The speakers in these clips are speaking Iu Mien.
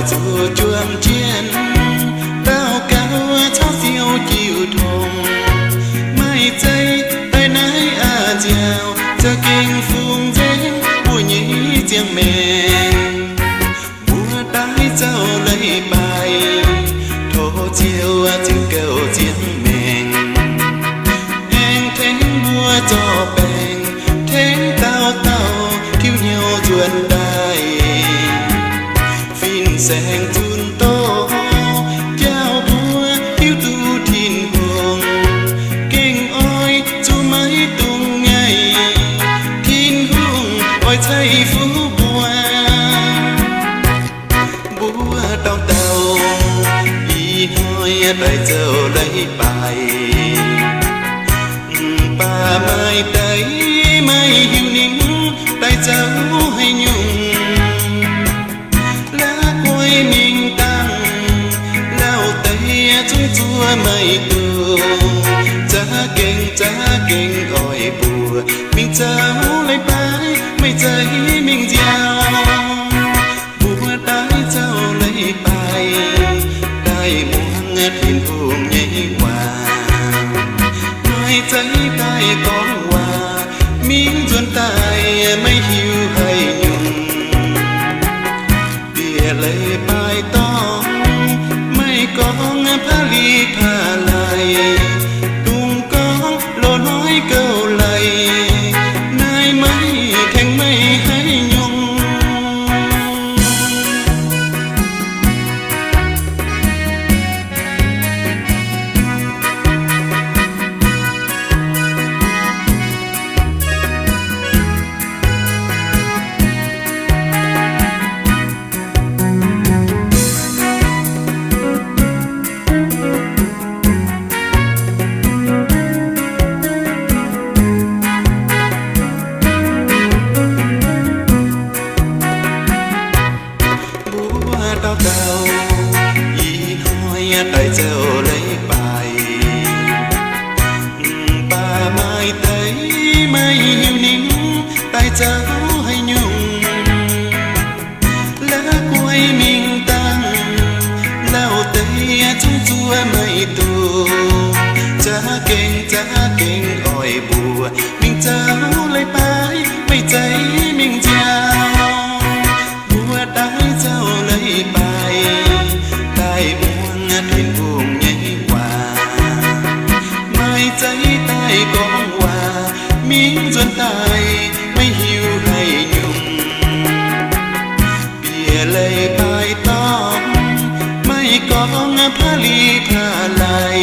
Zuqc juangc jienv daux gaux caux siou jiu tong, maiv zeiz daaih naaiv a'nziaauc, za'gengh fungx nzengc mbuo nyei ziangh maengc. Mbuo daaih zouv leiz-baaix, tov Ziouv zingh gouv ziangh maengc, aengx tengx mbuo zorqv baengc, tengx dauh dauh tiuv hnyouv nzuonx daaih. Fin-saeng zunh doz, jauv mbuo hiuv duqv Tin-Hungh, gengh oix zuqc maiv dungx ngaih. Tin-Hungh oix ceix fuqv mbuo. Mbuo dauh dauh ih hnoi daaih zouv leiz-baaix, mv baac maaih deix maiv hiuv ninh daaih zouv haaix nyungc. La'guaih mingh dangh lauh deix zungv zuov maiv duqv. Za'gengh, za'gengh oix mbuo mingh zouv leiz-baaix, maiv zeiz mingh nziaauc. Mbuo daaih zouv leiz-baaix, daaih muangx Tin-Hungh nyei waac, maiv zeiz daaih gorngv waac mingh nzuonx daaih maiv hiuv haaix nyungc. Bieqc leiz-baaix dorngx, maiv gorngv paa li paa lai, dungx gorngv loz-hnoi gouv leiz, naaiv maiv tengx meih haaix nyungc. Mbuo dauh dauh ih hnoi daaih zouv leiz-baaix, mv baac maaih deix maiv hiuv ninh daaih zouv haaix nyungc. La'guaih mingh dangh lauh deix zungv zuov maiv duqv. Za'gengh, za'gengh oix mbuo mingh zouv leiz-baaix, maiv zeiz mingh nziaauc. Mbuo daaih zouv leiz-baaix, daaih muangx Tin-Hungh nyei waac, maiv zeiz daaih gorngv waac mingh nzuonx daaih maiv hiuv haaix nyungc. Bieqc leiz-baaix dorngx, maiv gorngv paa li paa lai,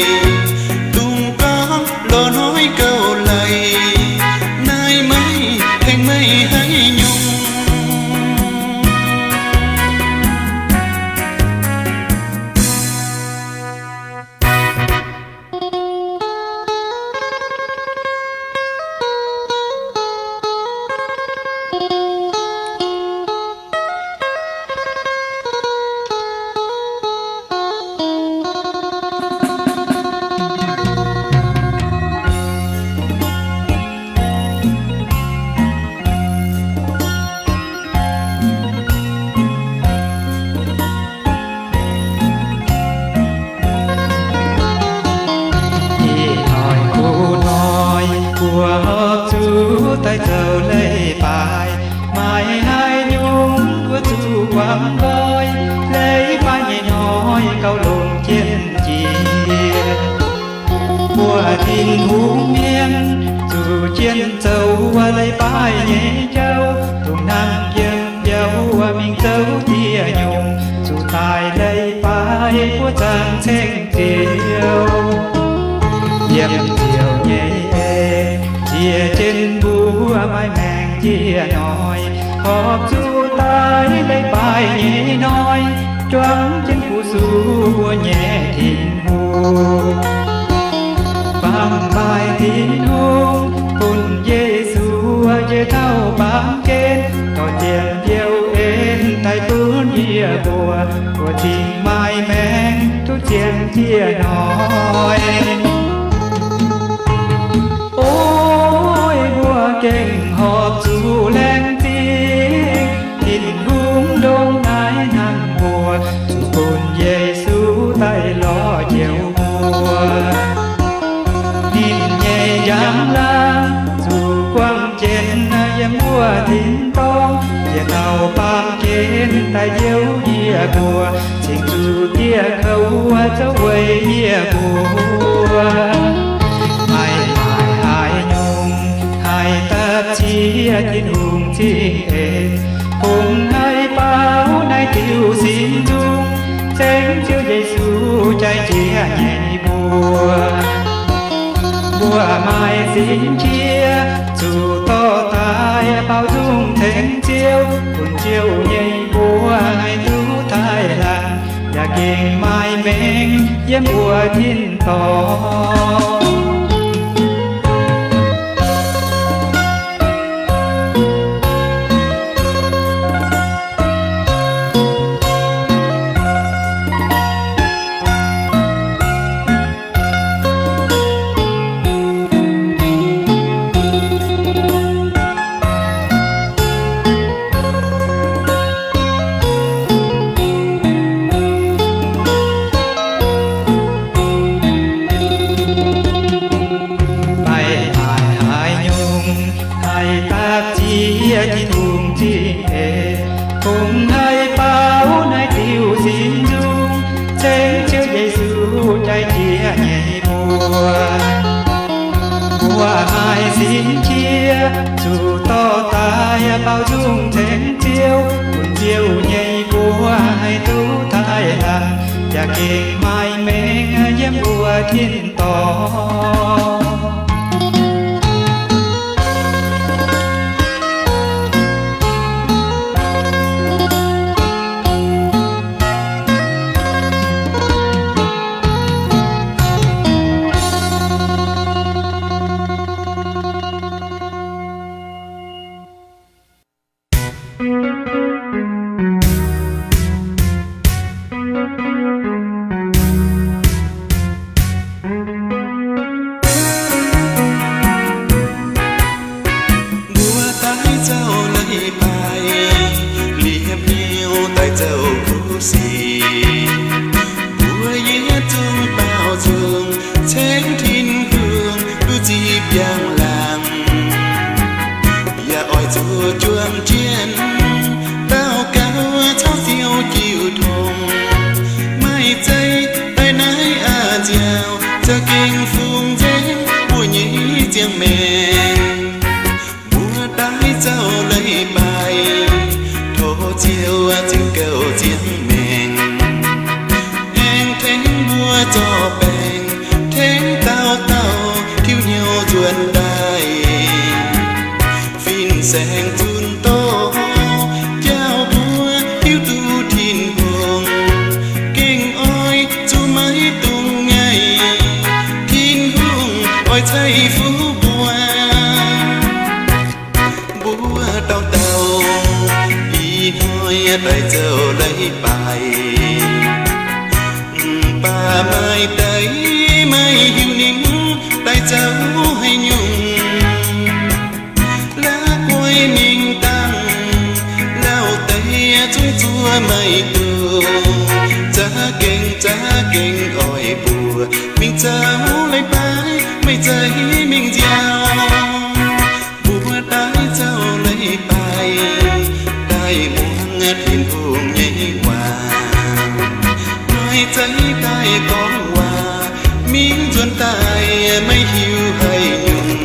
dungx gorngv loz-hnoi gouv leiz, naaiv maiv tengx meih haaix nyungc. Ih hnoi kuv hnoi mbuo horpc zuqc daaih zoux leiz-baaix, maiv haaix nyungc mbuo zuqc guangc nqoi. Leiz-baaix nyei hnoi gauh longc jienv jiex. Mbuo Tin-Hungh mienh zuqc jienv zoux leiz-baaix nyei jauv, dongh hnangv yiem biauv mingh zoux dieh nyungc, zuqc daaih leiz-baaix mbuo zaangc ceng Ziouv. Yiem Ziouv nyei en, ziex jienv mbuo maaih maengc jiez hnoi, horpc zuqc daaih leiz-baaix nyei hnoi, juangc jienv fu-sux mbuo nyei Tin-Hungh. Baamh mienh Tin-Hungh bun Yesu njiec taux baamh gen, dorh zien liouh en daaih bun yie mbuo, mbuo cingx maaih maengc duqv zien jiez hnoi. O mbuo gengh horpc zuqc laengz zingh Tin-Hungh ndongc naaiv hnangv mbuo Dauh baamh gen daaih njoux yie mbuo, cingx zuqc dieh kouv zouv weic yie mbuo. Maiv maaih haaix nyungc haih dapv ziex Tin-Hungh zingh eix, kungx haih baaux naaiv diuh sin nzung, cengx Ziouv Yesu jai jiex nyei mbuo. Mbuo maaih sin qiex zuqc dorh daaih baaux nzung cengx Ziouv, bun Ziouv nyei mbuox haih duqv taaih laanh, yaac gengh maaih mengh yiem mbuo tin-dorngh. Maiv maaih haaix nyungc haih dapv ziex Tin-Hungh zingh eix, kungx haih baaux naaiv diuh sin nzung, cengx Ziouv Yesu jai jiex nyei mbuo. Mbuo maaih sin qiex zuqc dorh daaih baaux nzung cengx Ziouv, bun Ziouv nyei mbuox haih duqv taaih laanh, yaac gengh maaih mengh yiem mbuo tin-dorngh. Mbuo daaih zouv leiz-baaix, liepc hnyouv daaih zouv kuv sic. Mbuo yietc zungv baaux nzung cengx Tin-Hungh duqv zipv njang-laangc. Yaac oix zuqc juang jienv daux gaux caux Ziouv jiu tong. Maiv zeiz daaih naaiv a'nziaauc za'gengh fungx nzengc mbuo nyei ziangh maengc. Mbuo daaih zouv leiz-baaix, tov Ziouv ziux gouv ziangh maengc, aengx tengx mbuo zorqv baengc, tengx dauh dauh tiuv hnyouv nzuonx daaih. Fin-saeng zunc doz, jauv mbuo hiuv duqv Tin-Hungh, gengh oix zuqc maiv dungx ngaih. Tin-Hungh oix ceix fuqv mbuo. Mbuo dauh dauh ih hnoi daaih zouv leiz-baaix, mv baac maaih deix maiv hiuv ninh daaih zouv haaix nyungc. La'guaih mingh dangh lauh deix zungv zuov maiv duqv. Za'gengh, za'gengh oix mbuo mingh zouv leiz-baaix, maiv zeiz mingh nziaauc. Mbuo daaih zouv leiz-baaix, daaih muangx Tin-Hungh nyei waac. Maiv zeiz daaih gorngv waac mingh nzuonx daaih maiv hiuv haaix nyungc.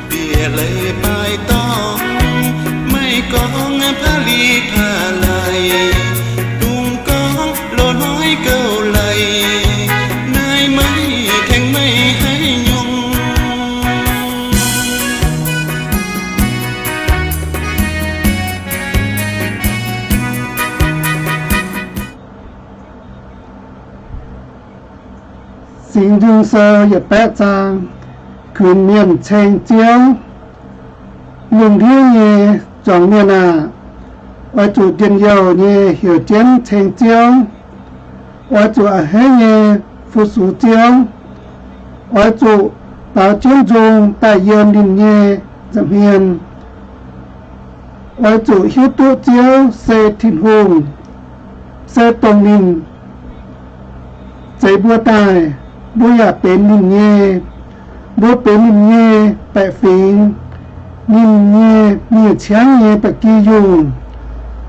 Bieqc leiz-baaix dorngx, maiv gorngv paav li paav lai, dungx gorngv loz-hnoi gouv lai, naaiv maiv tengx meih haaix nyungc. Singx Nzung Sou yietc baeqv zaang, kuinx mienh ceng Ziouv. Lungh ndiev nyei zuangx mienh aah! Oix zuqc njien-youh nyei heuc jienv ceng Ziouv. Oix zuqc a'hneiv nyei fu-sux Ziouv. Oix zuqc baaux jienv nzung daaih yiem ninh nyei nza'hmien. Oix zuqc hiuv duqv Ziouv se Tin-Hungh, se dongh ninh zeix mbuo daaih. Mbuo yaac benx ninh nyei. Mbuo benx ninh nyei baeqc fingx, Ninh nyei miev-ciangv nyei ba'gi yungh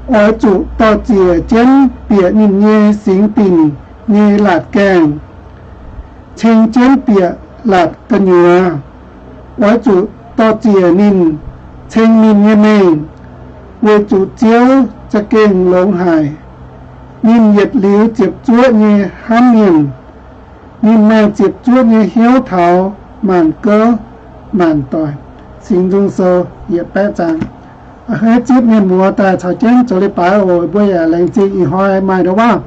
oix zuqc dor-ziec jienv bieqc ninh nyei singx dinc nyei laatc gaengh, ceng jienv bieqc laatc gu'nyuoz. Oix zuqc dor-ziec ninh, ceng ninh nyei mengh, weic zuqc Ziouv za'gengh longx haic. Ninh yietc liuz ziepc zuoqv nyei hnamv mienh. Ninh maaih ziepc zuoqv nyei hnyouv taux maanc gouv maanc doic. Singx Nzung Sou yietc baeqv zaang. A'hneiv zipv mienh muoz daaih caux jienv zoux leiz-baaix oc. Mbuo yaac laengz zingh ih hnoi maaih ndau waav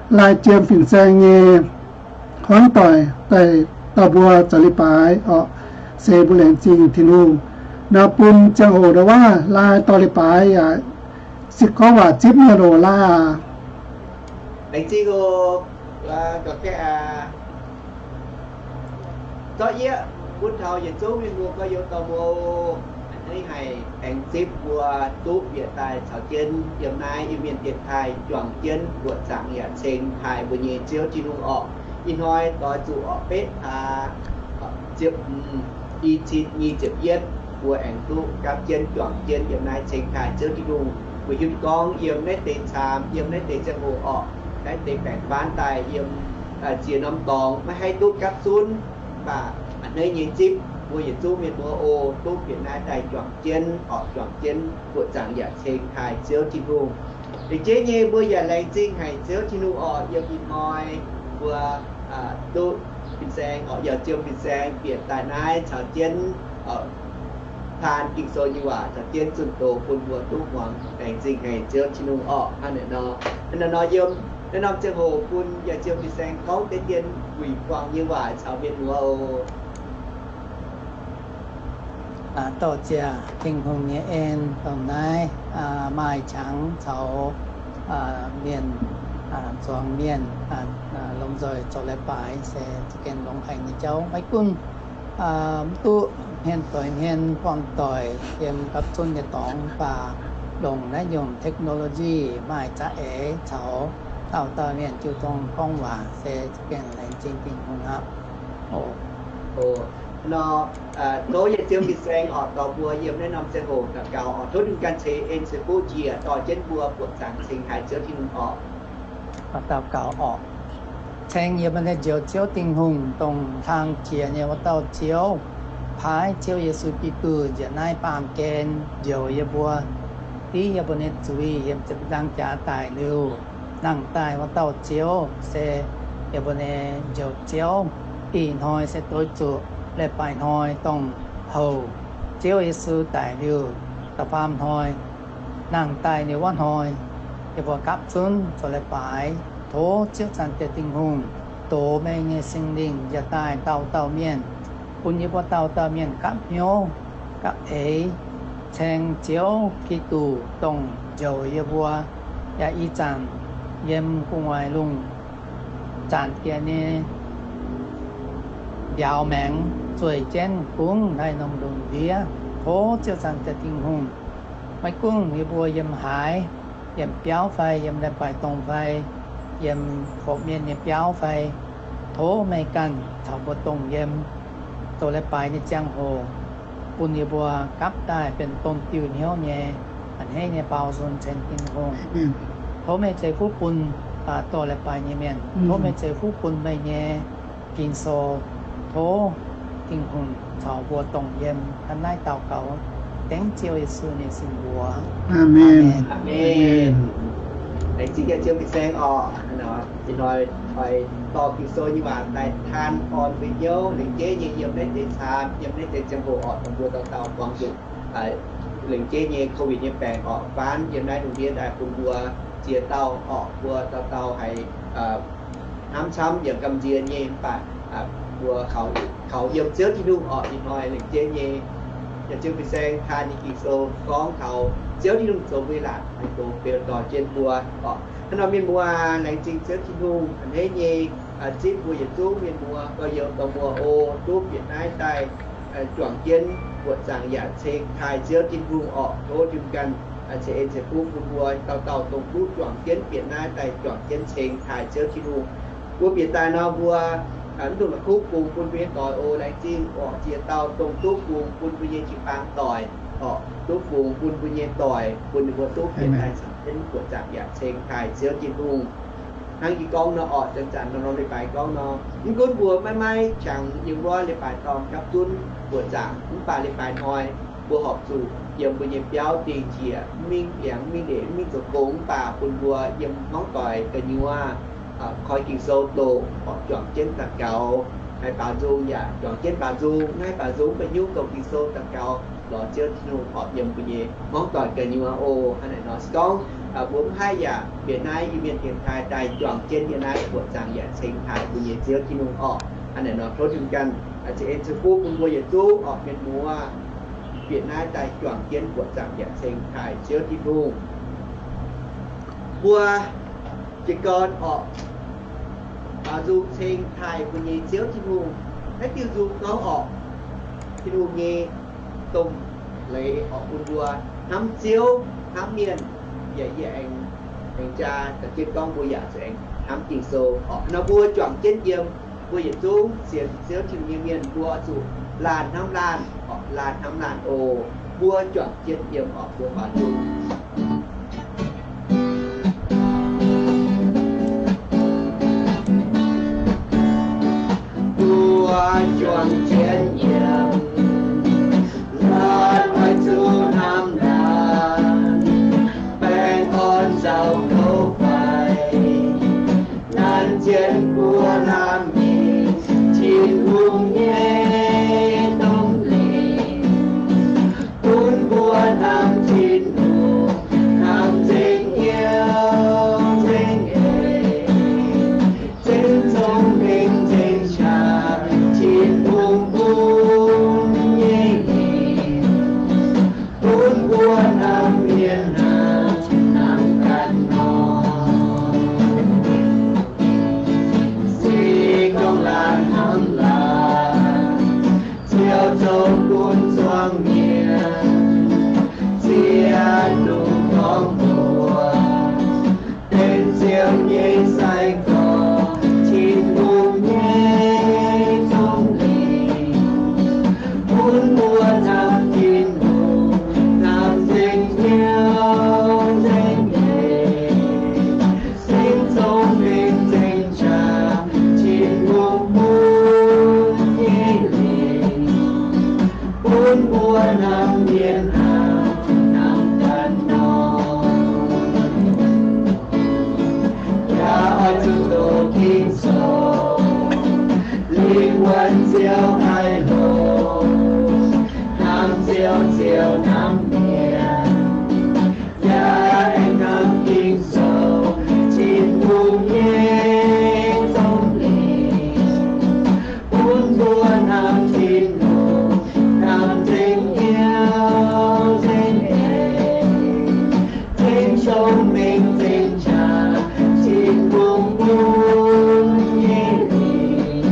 lai jiem fin-saeng nyei hnamv doic daaih dauh mbuo zoux leiz-baaix oc. Se mbuo laengz zingh Tin-Hungh nor bun ziangh hoc ndau waav lai dorh leiz-baaix yaac se gorngv waac zipv mienh oc. Laai aac. Laengz zingh oc. Zorqv yieqv bun taux yietc zungv mienh muoz gorx-youz dorh mbuo oc. A'hneiv haic aengx zipv mbuo duqv bieqc daaih caux jienv yiem naaiv Iu-Mienh dienx taaih juangc jienv buoqc zaangc yaac ceng taaih mbuo nyei Ziouv Tin-Hungh orqc. Ih hnoi doix zuqc orqc betv hlaax ziepc, i cin nyic ziepc yietv, mbuo aengx duqv gapv jienv juangc jienv yiem naaiv ceng taaih Ziouv Tin-Hungh. Mbuo hiuv duqv gorngv yiem naaiv deix caamx, yiem naaiv deix ziangh hoc orqc, naaiv deix baengc faanv daaih yiem ziex norm dorngx maiv haih duqv gapv zunv. Mv baac a'hneiv nyei zipv mbuo yietc zungv mienh muoz oc, duqv bieqc naaiv daaih juangc jienv orqc, juangc jienv buoqc zaangc yaac ceng taaih Ziouv Tin-Hungh. Lengc jeiv nyei mbuo yaac laengz zingh haic Ziouv Tin-Hungh orqc, yiem ih hnoi mbuo duqv fin-saeng orqc, yaac ziouc fin-saeng bieqc daaih naaiv caux jienv taan Ging-Sou nyei waac caux jienv zunh doz bun mbuo duqv muangx. Laengz zingh haic Ziouv Tin-Hungh orqc. Hnangv naaiv nor, hnangv naaiv nor yiem naaiv norm ziangh hoc bun yaac ziouc fin-saeng gorngv deix dien wuic buangh nyei waac caux mienh muoz oc. Dorh jiex Tin-Hungh nyei en dongh naaiv maaih qangx caux mienh, zuangx mienh lomh nzoih zoux leiz-baaix se za'gengh longx haic nyei jauv. Maiv gunv mv duqv hmien doix hmien buangh doic yiem gapv zunv nyei dorngx, mv baac longc naaiv nyungc technology maaih za'eix caux dauh dauh mienh jiu tong gorngv waac se za'gengh laengz zingh Tin-Hungh aqv. Nor, tov yietc zioux fin-saeng orqc dorh mbuo yiem naaiv norm ziangh hoc daux gaux orqc. Tov ninh ganh ceix en ceix fuqv njiec dorh jienv mbuo buoqc zaangc ceng taaih Ziouv Tin-Hungh orqc. Daux gaux orqc. Ceng yiem naaiv njoux Ziouv Tin-Hungh, dongh hlang jiex nyei wuov dauh Ziouv, paaiv Ziouv Yesu Giduc njiec naaiv baamh gen njoux yie mbuo, div yie mbuo nyei zuiz yiem ziepc nzaang jaax daic liuz, nangh daaih wuov dauh Ziouv se yie mbuo nyei njoux Ziouv. Ih hnoi se doix zuqc leiz-baaix hnoi dongh houc Ziouv Yesu daic liuz da'faam hnoi, nangh daaih liuz wuov hnoi, yie mbuo gapv zunv zoux leiz-baaix. Tov Ziouv Zaangc Diex Tin-Hungh dox meih nyei Singx Lingh njiec daaih dauh dauh mienh, bun yie mbuo dauh dauh mienh gapv hnyouv, gapv eix, ceng Ziouv Giduc dongh njoux yie mbuo, yaac ih zanc yiem gu'nguaaic lungh zanc jiex nyei mbiauz maengx zueih jienv kungx naaiv norm lungh ndiev. Tov Ziouv Zaangc Diex Tin-Hungh, maiv gunv yie mbuo yiem haaix, yiem biauv fai yiem leiz-baaix dongh fai yiem mba'mienh nyei biauv fai, tov meih ganh caux mbuo dongh yiem zoux leiz-baaix nyei ziangh hoc, bun yie mbuo gapv daaih benx domh diuh hnyouv nyei, a'hneiv nyei baaux nzung ceng Tin-Hungh. Tov meih ceix fuqv bun dorh leiz-baaix nyei mienh. Tov meih ceix fuqv bun meih nyei Ging-Sou. Tov Tin-Hungh caux mbuo dongh yiem. Hnangv naaiv daux gaux dengv Ziouv Yesu nyei sin mbuox. Aamen. Aamen. Laengz zingh yaac Ziouv fin-saeng orqc. Ih hnoi oix dorh Ging-Sou nyei waac daaih taan orn mbuo hnyouv. Laengz jeiv nyei yiem naaiv deix caamx, yiem naaiv deix ziangh hoc orqc, dongh mbuo dauh dauh buangh zuqc laengz jeiv nyei COVID nyei baengc orqc, faanv yiem naaiv lungh ndiev daaih bun mbuo ziex dauh orqc, mbuo dauh dauh haiz hnamv camv yaac gamh nziex nyei, mv baac mbuo kaux yiem Ziouv Tin-Hungh orqc. Ih hnoi laengz jeiv nyei yaac Ziouv fin-saeng taan nyei Ging-Sou gorngv taux Ziouv Tin-Hungh zoux mbuo nyei laatc, haih dox beu dorh jienv mbuo orqc. Hnangv nor mienh muoz, laengz zingh Ziouv Tin-Hungh a'hneiv nyei zipv mbuo yietc zungv mienh muoz gorx-youz dorh mbuo o, duqv bieqc naaiv daaih juangc jienv buoqc zaangc yaac ceng taaih Ziouv Tin-Hungh orqc. Tov Tin-Hungh ganh ceix en ceix fuqv bun mbuo dauh dauh dongh duqv juangc jienv bieqc naaiv daaih juangc jienv ceng taaih Ziouv Tin-Hungh. Mbuo bieqc daaih nor mbuo mv dungx la'kuqv bungx bun mbuo nyei doic oc. Laengz zingh orqc ziex dauh dongh duqv bungx bun mbuo nyei jiu-baang doic. orqc, duqv fungx bun mbuo nyei doic, bun ninh mbuo duqv bieqc daaih caux jienv buoqc zaangc yaac ceng taaih Ziouv Tin-Hungh. Hnangv yie gorngv nor orqc, zanc-zanc norm-norm leiz-baaix gorngv nor, mv gunv mbuo maiv maaih qangx yiem wuov leiz-baaix dorngh gapv zunv buoqc zaangc, mv baac leiz-baaix hnoi mbuo horpc zuqc yiem mbuo nyei biauv dingh njiec, mv mingh liangx, mv mingh ndeic, mv mingh zoux gong, mv baac bun mbuo yiem hmuangv doic gu'nyuoz koi Ging-Sou doqc, orqc, juangc jienv daux gaux, haih baaux nzung yaac juangc jienv baaux nzung, mv haih baaux nzung mv baac nyungc doqc Ging-Sou daux gaux lorz Ziouv Tin-Hungh, orqc, yiem mbuo nyei hmuangv doic gu'nyuoz oc. Hnangv naaic nor se gorngv mbuo mv haih yaac bieqc naaiv Iu-Mienh dienx taaih daaih juangc jienv yiem naaiv buoqc zaangc yaac ceng taaih mbuo nyei Ziouv Tin-Hungh, orqc. Hnangv naaic nor tov Tin-Hungh ganh ceix en ceix fuqv bun mbuo yietc zungv, orqc, mienh muoz, bieqc naaiv daaih juangc jienv buoqc zaangc yaac ceng taaih Ziouv Tin-Hungh. Mbuo jiez gorn, orqc, baaux nzung ceng taaih mbuo nyei Ziouv Tin-Hungh. Naaiv diuh nzung gorngv, orqc, Tin-Hungh nyei domh leiz, orqc, bun mbuo hnamv Ziouv hnamv mienh. Yaac yie aengx, aengx jaa da'jienv gorngv mbuo yaac zuqc aengx hnamv Ging-Sou, orqc. Nor mbuo juangc jienv yiem, mbuo yietc zungv sienx Ziouv Tin-Hungh nyei mienh mbuo oix zuqc laanh hnamv laanh, orqc, laanh hnamv laanh oc. Mbuo juangc jienv yiem, orqc, mbuo baaux nzung. Mbuo juangc jienv yiem, laanh oix zuqc hnamv laanh, baengh orn nzauh kouv faix, nanv jienv mbuo hnamv mingh Tin-Hungh nyei domh lingc, bun mbuo hnamv Tin-Hungh, hnamv nzengc hnyouv nzengc eix, nzengc cong-mengh nzengc qaqv, Tin-Hungh bun nyei lingc, bun mbuo hnamv mienh hnangv, hnangv ganh nor. Se gorngv laanh hnamv laanh, ziouc zoux bun zuangx mienh ziex nyungc gorngv mbuox benx Ziouv nyei sai-gorx, Tin-Hungh nyei domh lingc, bun mbuo hnamv Tin-Hungh, hnamv nzengc hnyouv nzengc eix, nzengc cong-mengh nzengc qaqv, Tin-Hungh bun nyei lingc, bun mbuo hnamv mienh hnangv, hnangv ganh nor. Yaac oix zuqc doqc Ging-Sou, lingh wuonh ziouc haih longx, hnamv Ziouv ziouc hnamv mienh. Yaac aengx hnamv Ging-Sou, Tin-Hungh nyei domh lingc, bun mbuo hnamv Tin-Hungh, hnamv nzengc hnyouv nzengc eix, nzengc cong-mengh nzengc qaqv, Tin-Hungh bun nyei lingc,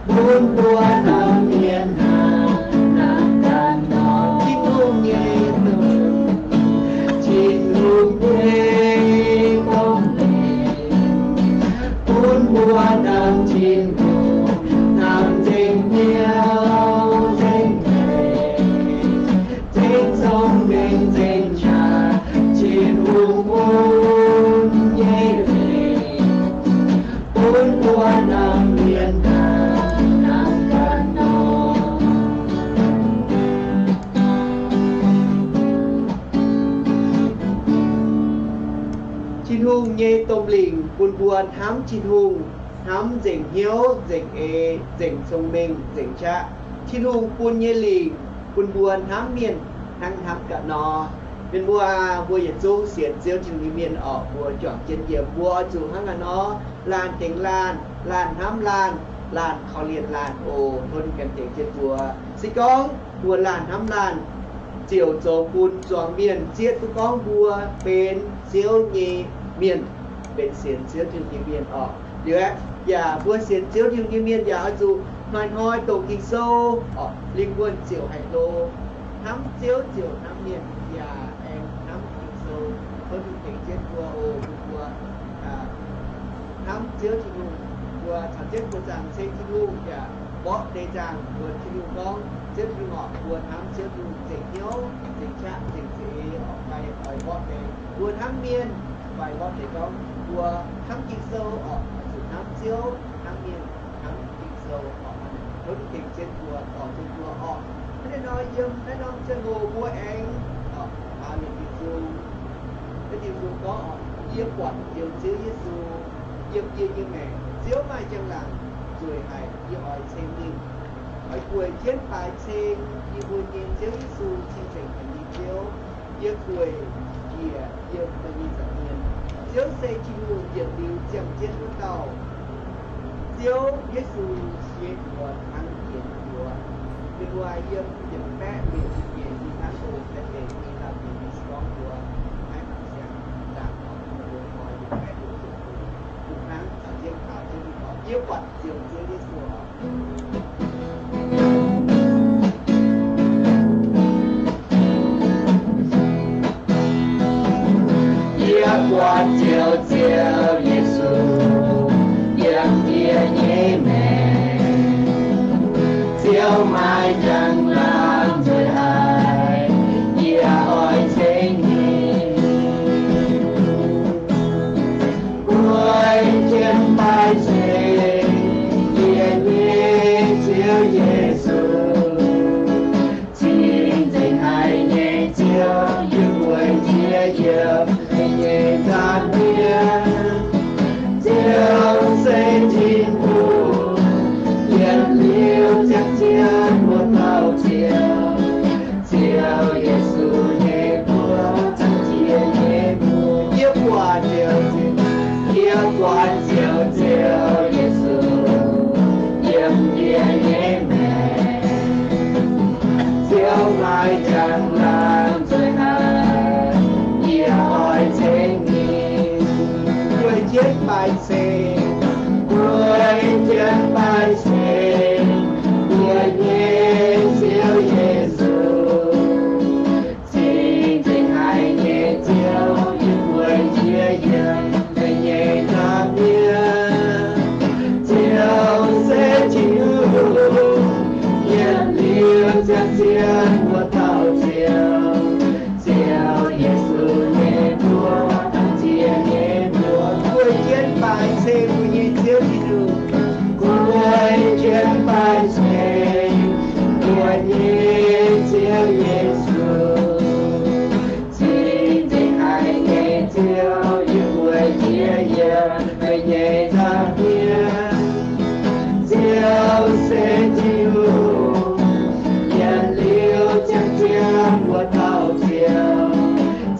bun mbuo hnamv mienh hnangv, hnangv ganh nor. Tin-Hungh nyei domh, Tin-Hungh nyei domh lingc, bun mbuo hnamv Tin-Hungh, hnamv nzengc hnyouv nzengc eix, nzengc cong-mengh nzengc qaqv, Tin-Hungh bun nyei lingc, bun mbuo hnamv mienh hnangv, hnangv ganh nor. Tin-Hungh nyei domh lingc bun mbuo hnamv Tin-Hungh, hnamv nzengc hnyouv nzengc eix, nzengc cong-mengh nzengc qaqv. Tin-Hungh bun nyei lingc bun mbuo hnamv mienh hnangv hnamv ganh nor. Mienh mbuo aah, mbuo yietc zungv sienx Ziouv Tin-Hungh nyei mienh orqc, mbuo juangc jienv yiem, mbuo oix zuqc hnangv naaiv nor, laanh tengx laanh, laanh hnamv laanh, laanh korv-lienh laanh oc. Tov Tin-Hungh ganh tengx jienv mbuo. Se gorngv mbuo laanh hnamv laanh, ziouc zoux bun zuangx mienh zieqv duqv gorngv mbuo benx Ziouv nyei mienh, benx sienx Ziouv Tin-Hungh nyei mienh orqc. Liuz aeqv, yaac mbuo sienx Ziouv Tin-Hungh nyei mienh yaac oix zuqc hnoi-hnoi doqc Ging-Sou orqc, lingh wuonh ziouc haih hlo. Hnamv Ziouv ziouc hnamv mienh yaac aengx hnamv Ging-Sou. Tov Tin-Hungh tengx jienv mbuo oc, bun mbuo hnamv Ziouv Tin-Hungh, mbuo caux jienv buoz-zaangc ceng Tin-Hungh yaac mborqv deix nzaangc mbuox Tin-Hungh gorngv, Ziouv Tin-Hungh orqc, mbuo hnamv Ziouv Tin-Hungh zengc hnyouv, zengc qaqv, zengc za'eix orqc, fai oix mborqv deix. Mbuo hnamv mienh fai mborqv deix gorngv mbuo hnamv Ging-Sou orqc, zuqc hnamv Ziouv, hnamv mienh, hnamv Ging-Sou orqc, tov Tin-Hungh tengx jienv mbuo, dorh jienv mbuo orqc. Hnangv naaiv nor yiem naaiv norm ziangh hoc mbuo aengx orqc, aa, mienh Ging-Sou, mienh Ging-Sou gorngv orqc, yie buatc Njoux Ziouv Yesu yiem yie nyei maengc. Ziouv maaih njang-laangc nzueic haic, yie oix ceng ninh. Oix gueic jienv baaix ceng yie mbuo nyei Ziouv Yesu, cing-nzengc haic nyei Ziouv. Yie gueic njiec yiem meih nyei nza'hmien. Ziouv se Tin-Hungh yietc liuz ziangh jienv wuov dauh. Ziouv Yesu nyei mbuox hnangv yienx mbuox. Ninh waac yiem yietc baeqv luoqc nyeic nyei hnangv oc, daaih deix nyei daaih bieqc nyei se gorngv mbuox maiv mangc siangx, zaangc orqc, mbuo oix yietc baeqv luoqc nyeic, mbuo hnangv caux jienv kaux jienv ninh gorngv, yie buatc Njoux Ziouv Yesu orqc. Yie buatc Njoux Ziouv Yesu yiem yie nyei maengc. Ziouv maaih njang-laangc nzueic haic, yie oix ceng ninh. Guei jienv baaix ceng yie nyei Ziouv Yesu, cing-nzengc haic nyei Ziouv, yie gueic njiec yiem meih nyei nza'hmien. Ziouv se Tin-Hungh, yietc liuz ziangh jienv wuov dauh Ziouv. Ziouv Yesu nyei mbuox hnangv jiex nyei mbuox. Yie buatc Ziouv, yie buatc Ziouv, Ziouv Yesu yiem yie nyei maengc. Ziouv maaih njang-laangc nzueic haic, yie oix ceng ninh. Guei jienv baaix ceng, guei jienv baaix ceng yie nyei Ziouv Yesu, cing-nzengc haic nyei Ziouv, yie gueic njiec yiem meih nyei nza'hmien. Ziouv se Tin-Hungh, yietc liuz ziangh jienv wuov dauh Ziouv. Ziouv Yesu nyei mbuox hnangv jiex nyei mbuox. Guei jienv baaix ceng mbuo nyei Ziouv Tin-Hungh. Guei jienv baaix ceng mbuo nyei Ziouv Yesu, cing-nzengc haic nyei Ziouv, yie gueic njiec yiem meih nyei nza'hmien. Ziouv se Tin-Hungh, yietc liuz ziangh jienv wuov dauh Ziouv.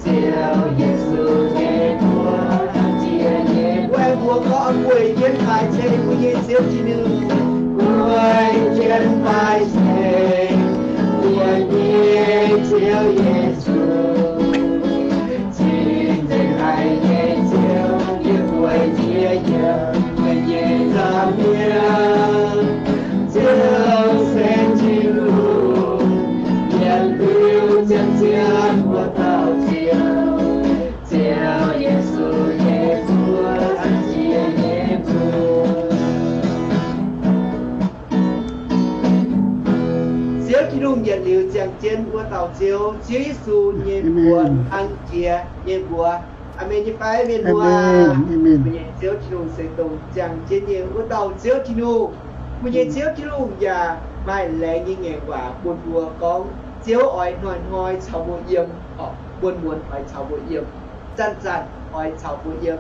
Ziouv Yesu nyei mbuox hnangv jiex nyei mbuox. Mbuo gorngv, guei jienv baaix ceng mbuo nyei Ziouv Tin-Hungh. Guei jienv baaix ceng mbuo nyei Ziouv Yesu, cing-nzengc haic nyei Ziouv, yie gueic njiec yiem meih nyei nza'hmien. Ziouv se Tin-Hungh, yietc liuz ziangh jienv wuov dauh Ziouv. Ziouv Yesu nyei mbuox hnangv jiex nyei mbuox. Ziouv Tin-Hungh yietc liuz ziangh jienv wuov dauh Ziouv, Ziouv Yesu nyei mbuox hnangv jiex nyei mbuox. Aamen nyei fai? Mienh muoz, mbuo nyei Ziouv Tin-Hungh se dongh ziangh jienv nyei wuov dauh Ziouv Tin-Hungh. Mbuo nyei Ziouv Tin-Hungh yaac maaih laengz nyei ngaengc waac bun mbuo gorngv, Ziouv oix hnoi-hnoi caux mbuo yiem, orqc, muonz-muonz oix caux mbuo yiem, zanc-zanc oix caux mbuo yiem.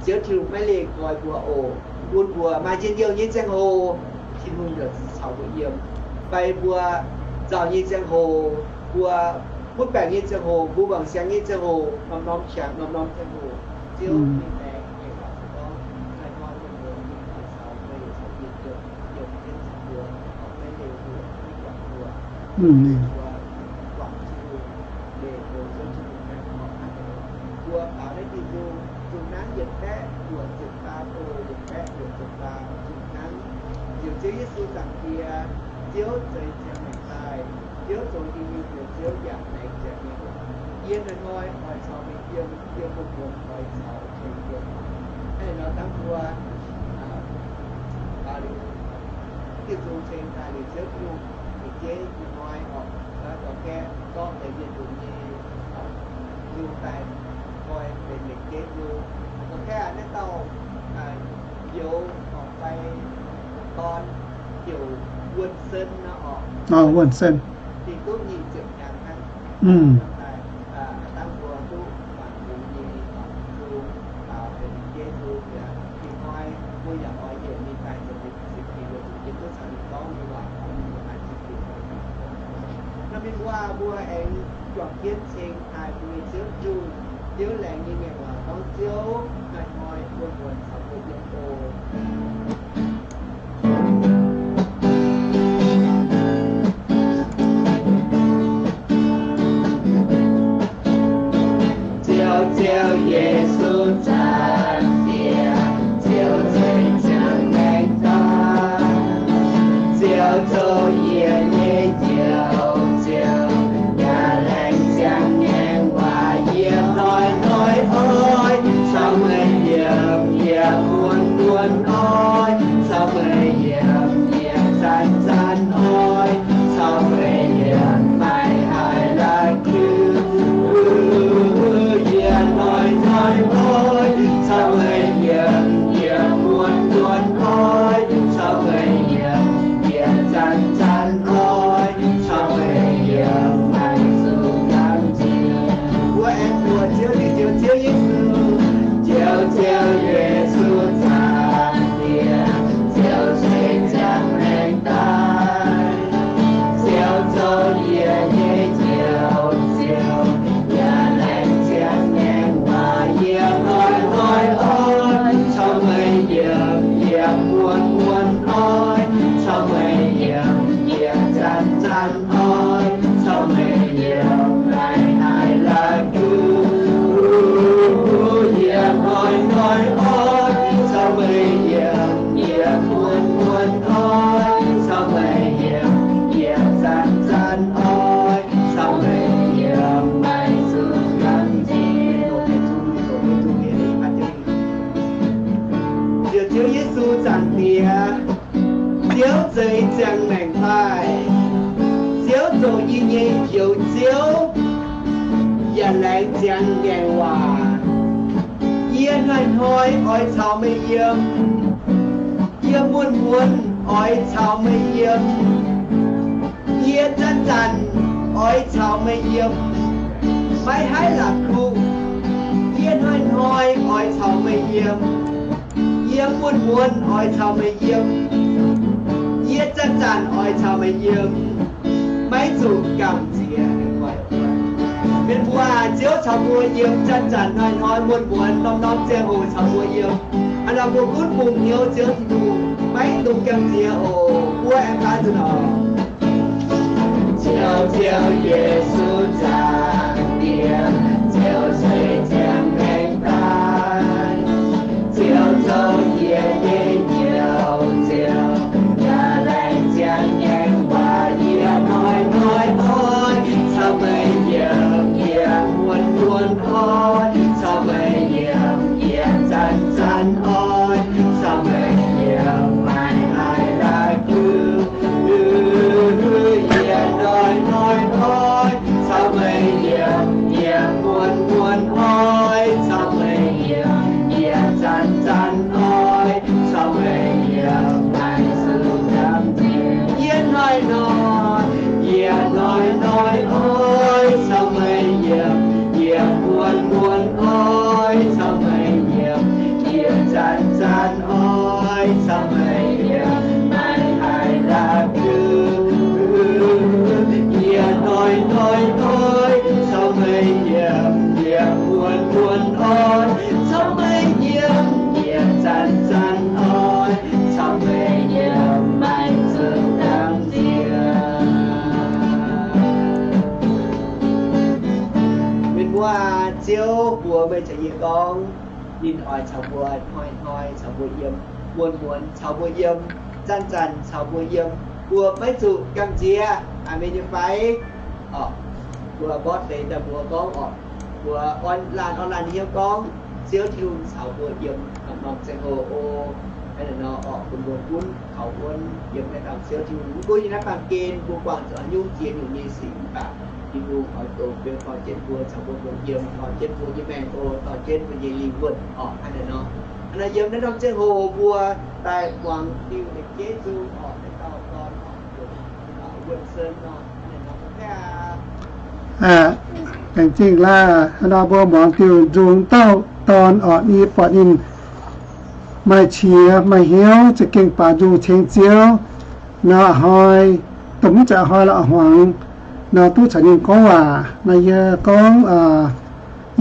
Ziouv Tin-Hungh maiv leih nqoi mbuo oc. Bun mbuo maaih njien-youh nyei ziangh hoc, Tin-Hungh yaac caux mbuo yiem. Fai mbuo nzauh nyei ziangh hoc, mbuo mutv baengc nyei ziangh hoc, mbuo wangc siangx nyei ziangh hoc, norm-norm qangx norm-norm ziangh hoc, Ziouv nyei laengz nyei waac gorngv, hnoi-hnoi muonz-muonz ninh oix caux mbuo yiem, yiem, yiem jienv caux mbuo, maiv leih mbuo, maiv guangc mbuo. Mbuo guangc Tin-Hungh, leih mbuo Ziouv Tin-Hungh hnangv, orqc, hnangv nor. Mbuo baaux naaiv diuh nzung, zuqc hnangv yietc baeqv luoqc ziepc faam, o, yietc baeqv luoqc ziepc faam, zuqc hnangv njoux Ziouv Yesu Zaangc Diex, Ziouv zeix ziangh maengc daaih, Ziouv zoux yie nyei Njoux Ziouv yaac laengz ziangx nyei. Yie hnoi-hnoi oix caux meih yiem, yie muonz-muonz oix caux meih yiem. Hnangv nor dangh mbuo, aa, baaux liuz, Tin-Hungh ceng daaih liuz Ziouv Tin-Hungh lengc jeiv ih hnoi oc, dorh gaeqv zorqv deix mienh lunx nyei nzung daaih koi benx lengc jeiv nzung. Dorh gaeqv naaiv dauh youz oc fai dorn heuc Wuonh Sen nor oc. Wuonh Sen. Ninh duqv nyic ziepc hnyangx hnangv. Daaih aav dangh mbuo duqv mangc bungx nyei nzung, benx lengc jeiv nzung. Ih hnoi mbuo yaac oix heuc ninh daaih zoux Norm mienh waac gorngv mbuo maaih zingh bieqc. Naaiv mingh waac mbuo aengx juangc jienv ceng taaih mbuo nyei Ziouv Tin-Hungh, Ziouv laengz nyei mienh waac gorngv Ziouv hnoi-hnoi muonz-muonz caux mbuo yiem oc. Ziouv, Ziouv Yesu, Zaangc Diex, Ziouv ceix ziangx maengc daaih. Ziouv zoux yie nyei Njoux Ziouv, yaac laengz ziangx maengc waac yie hnoi-hnoi oix caux meih yiem, yie muonz-muonz oix caux meih yiem, yie zanc-zanc oix caux meih yiem, maiv haih la'kuqv. Yie hnoi-hnoi oix caux meih yiem, yie muonz-muonz oix caux meih yiem, yie zanc-zanc oix caux meih yiem, maiv zuqc gamh nziex. Mbuo aengx mbuox Ziouv nyei Njoux Ziouv Yesu. Njoux Ziouv Yesu, Zaangc Diex, Ziouv ceix ziangx maengc daaih. Ziouv zoux yie nyei Njoux Ziouv, yaac laengz ziangx maengc waac yie hnoi-hnoi oix caux meih yiem, yie muonz-muonz oix caux meih yiem, yie zanc-zanc oix caux meih yiem, maiv haih la'kuqv. Yie hnoi-hnoi oix caux meih yiem, yie muonz-muonz oix caux meih yiem, yie zanc-zanc oix caux meih yiem, maiv zuqc gamh nziex. Njoux Ziouv Yesu, Zaangc Diex, Ziouv ceix ziangx maengc daaih. Ziouv zoux yie nyei Njoux Ziouv, yaac laengz ziangx maengc waac. Yie hnoi-hnoi oix caux meih yiem. Yie muonz-muonz oix caux meih yiem. Yie zanc-zanc oix caux meih yiem. Maiv haih la'kuqv. Yie hnoi-hnoi oix caux meih yiem. Yie muonz-muonz oix caux meih yiem. Yie zanc-zanc oix caux meih yiem. Maiv zuqc gamh nziex. Mienh mbuo aah, Ziouv caux mbuo yiem zanc-zanc, hnoi-hnoi, muonz-muonz, norm-norm ziangh hoc caux mbuo yiem. Hnangv naaic mbuo gunv bungx hnyouv Ziouv Tin-Hungh, maiv dungx gamh nziex oc. Mbuo aengx baav nzunc oc. Ziouv, Ziouv Yesu, Zaangc Diex, Ziouv ceix ziangx maengc daaih. Ziouv zoux yie nyei Njoux Ziouv, yaac laengz ziangx maengc waac yie hnoi-hnoi oix caux meih yiem, yie muonz-muonz oix caux meih yiem, yie zanc-zanc oix caux meih yiem, maiv haih la'kuqv. Yie hnoi-hnoi oix caux meih yiem, yie muonz-muonz oix caux meih yiem, yie zanc-zanc oix caux meih yiem, maiv zuqc gamh nziex. Yie hnoi-hnoi, yie hnoi-hnoi oix caux meih yiem, yie muonz-muonz oix caux meih yiem, yie zanc-zanc oix caux meih yiem, maiv haih la'kuqv. Yie hnoi-hnoi oix caux meih yiem, yie muonz-muonz oix caux meih yiem, yie zanc-zanc oix caux meih yiem, maiv zuqc gamh nziex. Mienh mbuo aah, Ziouv mbuox meih caux yie gorngv, ninh oix caux mbuo hnoi-hnoi caux mbuo yiem, muonz-muonz caux mbuo yiem, zanc-zanc caux mbuo yiem, mbuo maiv zuqc gamh nziex. Aamen nyei fai? Orqc, mbuo mborqv deix daaih mbuox gorngv orqc, mbuo orn laanh orn laanh hnyouv gorngv, Ziouv Tin-Hungh caux mbuo yiem norm-norm ziangh hoc oc. Hnangv naaiv nor orqc, bun mbuo gunv kaux wuonv yiem naaiv dauh Ziouv Tin-Hungh. Mv gunv yiem naaiv baamh gen mbuo buangh zuqc haaix nyungc ziex nyungc nyei sic mv baac Tin-Hungh oix goux bun torh jienv mbuo caux mbuo mbuoqc yiem, torh jienv mbuo nyei maengc oc, torh jienv mbuo nyei lingh wuonh orqc. Hnangv naaiv nor, hnangv naaiv yiem naaiv norm ziangh hoc mbuo daaih muangx Tin-Hungh lengc jeiv nzung orqc, naaiv dauh dorn orqc, wuonh sen orqc, hnangv naaiv nor mbuo Laengz zingh laah, hnangv nor mbuo muangx diuh nzung dauh dorn orqc, yie buatc ninh maaih qiex maaih hnyouv za'gengh baaux nzung ceng Ziouv. Nor a'hnoi, dongh mv zeiz a'hnoi lorqc, a'hmuangx nor duqv caux ninh gorngv waac. Nor yie gorngv,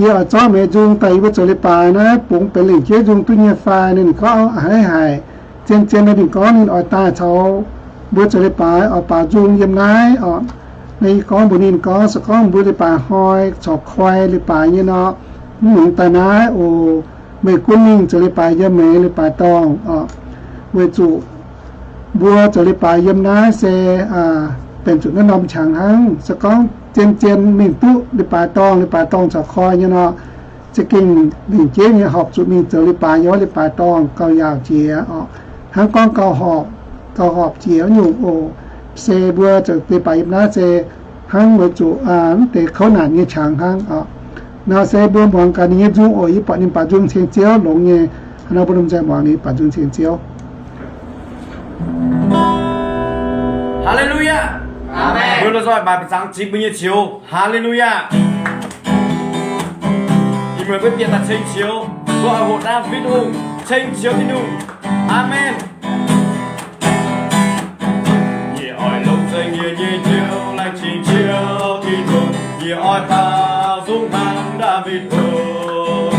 yie oix zorqv meih nzung daaih yie mbuo zoux leiz-baaix naaiv bungx benx lengc jeiv nzung duqv nyei fai? Ninh gorngv, a'hneiv haic. Zien-zien nor ninh gorngv ninh oix daaih caux mbuo zoux leiz-baaix oix baaux nzung yiem naaiv orqc. Nor yie gorngv mbuox ninh gorngv, se gorngv mbuo leiz-baaix hnoi corc koi leiz-baaix nyei nor, mv nongx daaih naaiv oc. Meih gunv mingh zoux leiz-baaix yiem meih leiz-baaix dorngh orqc. Weic zuqc mbuo zoux leiz-baaix yiem naaiv se benx zuqc naaiv norm qangx hnangv. Se gorngv zien-zien mingh duqv leiz-baaix dorngh, leiz-baaix dorngh corc koi nyei nor, za'gengh lengc jeiv nyei horpc zuqc mingh zoux leiz-baaix yiem wuov leiz-baaix dorngh gauh yaauc jiex orqc. Hnangv gorngv gauh horpc, gauh horpc jiex wuov nyungc oc. Se mbuo zoux leiz-baaix yiem naaiv se hnangv weic zuqc mv deix kouv naanc nyei qangx hnangv orqc. Nor se mbuo muangx gaax ninh nyei nzung oc. Yie buatc ninh baaux nzung ceng Ziouv longx nyei. Hnangv nor mbuo lomh nzoih muangx ninh baaux nzung ceng Ziouv. Haa^le^lu^yaa! Aamen. Mbuo lomh nzoih maaic ba'zangc zipc mbuo nyei Ziouv. Haa^le^lu^yaa! Ih muonz mbuo bieqc daaih ceng Ziouv, mbuo oix hoqc naaiv fitv hungh ceng Ziouv Tin-Hungh. Aamen. Yie oix longc za'gengh yie nyei Ziouv, laengz zingh Ziouv Tin-Hungh. Yie oix baaux nzung hnangv Ndaawitv Hungh.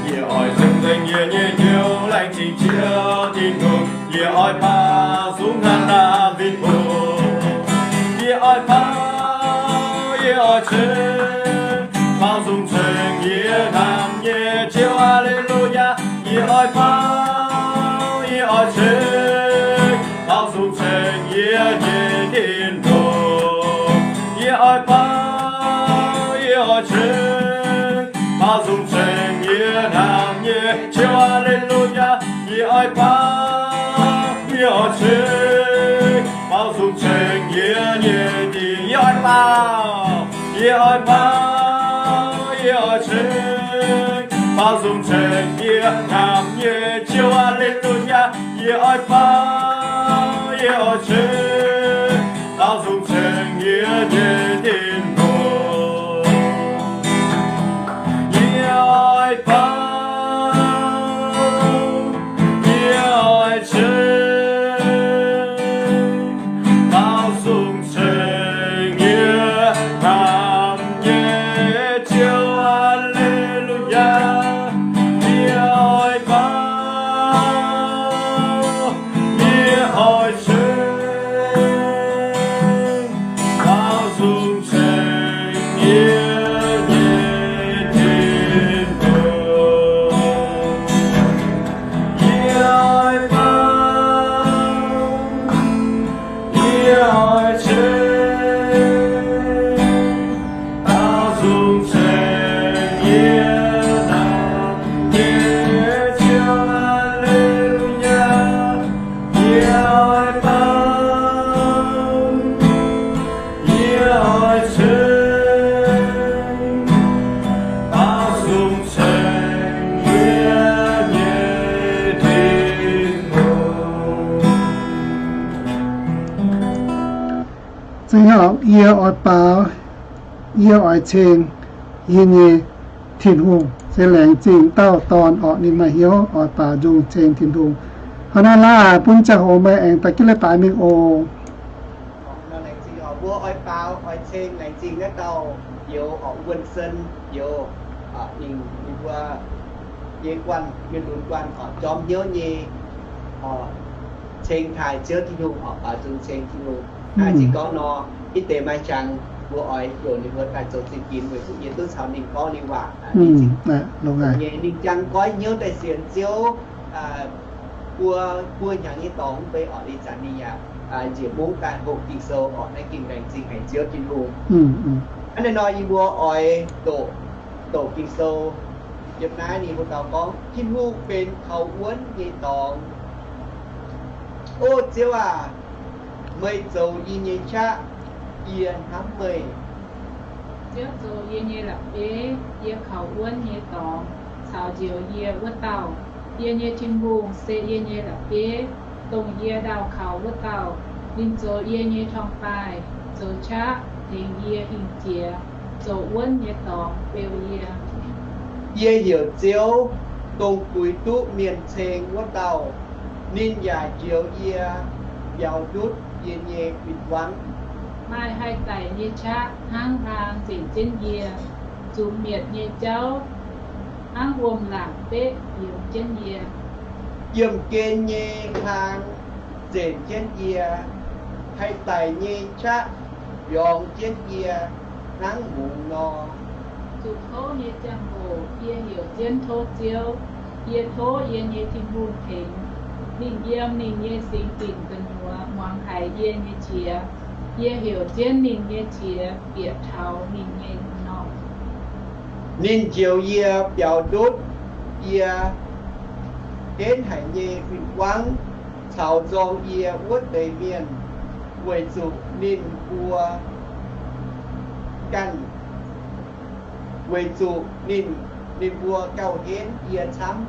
Yie oix longc za'gengh yie nyei Ziouv, laengz zingh Ziouv Tin-Hungh. Yie oix baaux nzung hnangv Ndaawitv Hungh. Yie oix baaux, yie oix ceng, baaux nzung ceng yie hnamv nyei Ziouv. Haa^le^lu^yaa. Yie oix baaux, yie oix ceng, baaux nzung ceng yie nyei Tin-Hungh. Yie oix baaux, yie oix ceng, baaux nzung ceng yie hnamv nyei Ziouv. Haa^le^lu^yaa. Yie oix baaux, yie oix ceng, baaux nzung ceng yie nyei Tin-Hungh. Yie oix baaux, yie oix baaux, yie oix ceng, baaux nzung ceng yie hnamv nyei Ziouv. Haa^le^lu^yaa. Yie oix baaux, yie oix ceng, baaux nzung ceng yie nyei Tin-Hungh. Yie oix baaux, yie oix ceng, baaux nzung ceng yie hnamv nyei Ziouv. Haa^le^lu^yaa. Yie oix baaux, yie oix ceng, baaux nzung ceng yie nyei Tin-Hungh. Yie oix baaux, yie oix ceng, baaux nzung ceng yie hnamv nyei Ziouv. Haa^le^lu^yaa. Yie oix baaux, yie oix ceng, baaux nzung ceng yie nyei Tin-Hungh. Za'gengh yie oix baaux, yie oix ceng yie nyei Tin-Hungh. Se laengz zingh dauh dorn orqc, ninh maaih hnyouv oix baaux nzung ceng Tin-Hungh. Hnangv naaiv laah, bun ziangh hoc meih aengx daaih gitv leiz-baaix mingh oc. Laengz zingh orqc, mbuo oix baaux oix ceng laengz zingh naaiv dauh youz orqc, Wuonh Sen youz, ninh mbuo nyei guanh, mienh lunx guanh orqc, jorm hnyouv nyei orqc, ceng taaih Ziouv Tin-Hungh orqc, baaux nzung ceng Tin-Hungh. Naaiv zingh gorngv nor, hitv deix maaih qangx mbuo oix heuc ninh mbuo daaih zoux zingh ginx weic zuqc yie duqv caux ninh gorngv ninh waac. Ninh nyei ninh jangx goiv hnyouv daaih sienx Ziouv buo, buo hnyangx nyei dorngx mv bei orqc, ih zanc ninh yaac njiec mungv daaih hoqc Ging-Sou orqc, naaiv gengh laengz zingh haic Ziouv Tin-Hungh. Hnangv naaiv nor yie mbuo oix doqc, doqc Ging-Sou. Yiem naaiv ninh mbuo dau gorngv Tin-Hungh benx kaux wuonv nyei dorngx, O Ziouv aac, meih zoux yie nyei qaqv, yie hnamv meih. Ziouv zoux yie nyei la'bieiv, yie kaux wuonv nyei dorngx caux njoux yie wuov dauh. Yie nyei Tin-Hungh se yie nyei la'bieiv, dongh yie ndaauh kaux wuov dauh. Ninh zoux yie nyei torngv-baaih, zoux qaqv tengx yie hingh jiex, zoux wuonv nyei dorngx beu yie. Yie heuc Ziouv, dongh guix duqv mienh ceng wuov dauh. Ninh yaac njoux yie, biaux ndutv yie nyei fih wangv. Maaih haih daic nyei qaqv hnangv hlang nzengc jienv yie, zungx mietc nyei jauv hnangv wuom-laangc beqv yungz jienv yie. Yiemh gen nyei hlang nzengc jienv yie, haih daic nyei qaqv mbiorngz jienv yie hnangv mungz nor. Zuqc kouv nyei ziangh hoc yie heuc jienv tov Ziouv. Yie tov yie nyei Tin-Hungh tengx. Ninh yiem ninh nyei singx dinc gu'nyuoz muangx haiz yie nyei qiex. Yie heuc jienv ninh nyei qiex bieqc taux ninh nyei norm. Ninh njoux yie biaux ndutv yie henv haic nyei fih wangv caux nzorng yie wuov deix mienh, weic zuqc ninh mbuo ganh, weic zuqc ninh, ninh mbuo gauh henv yie camv.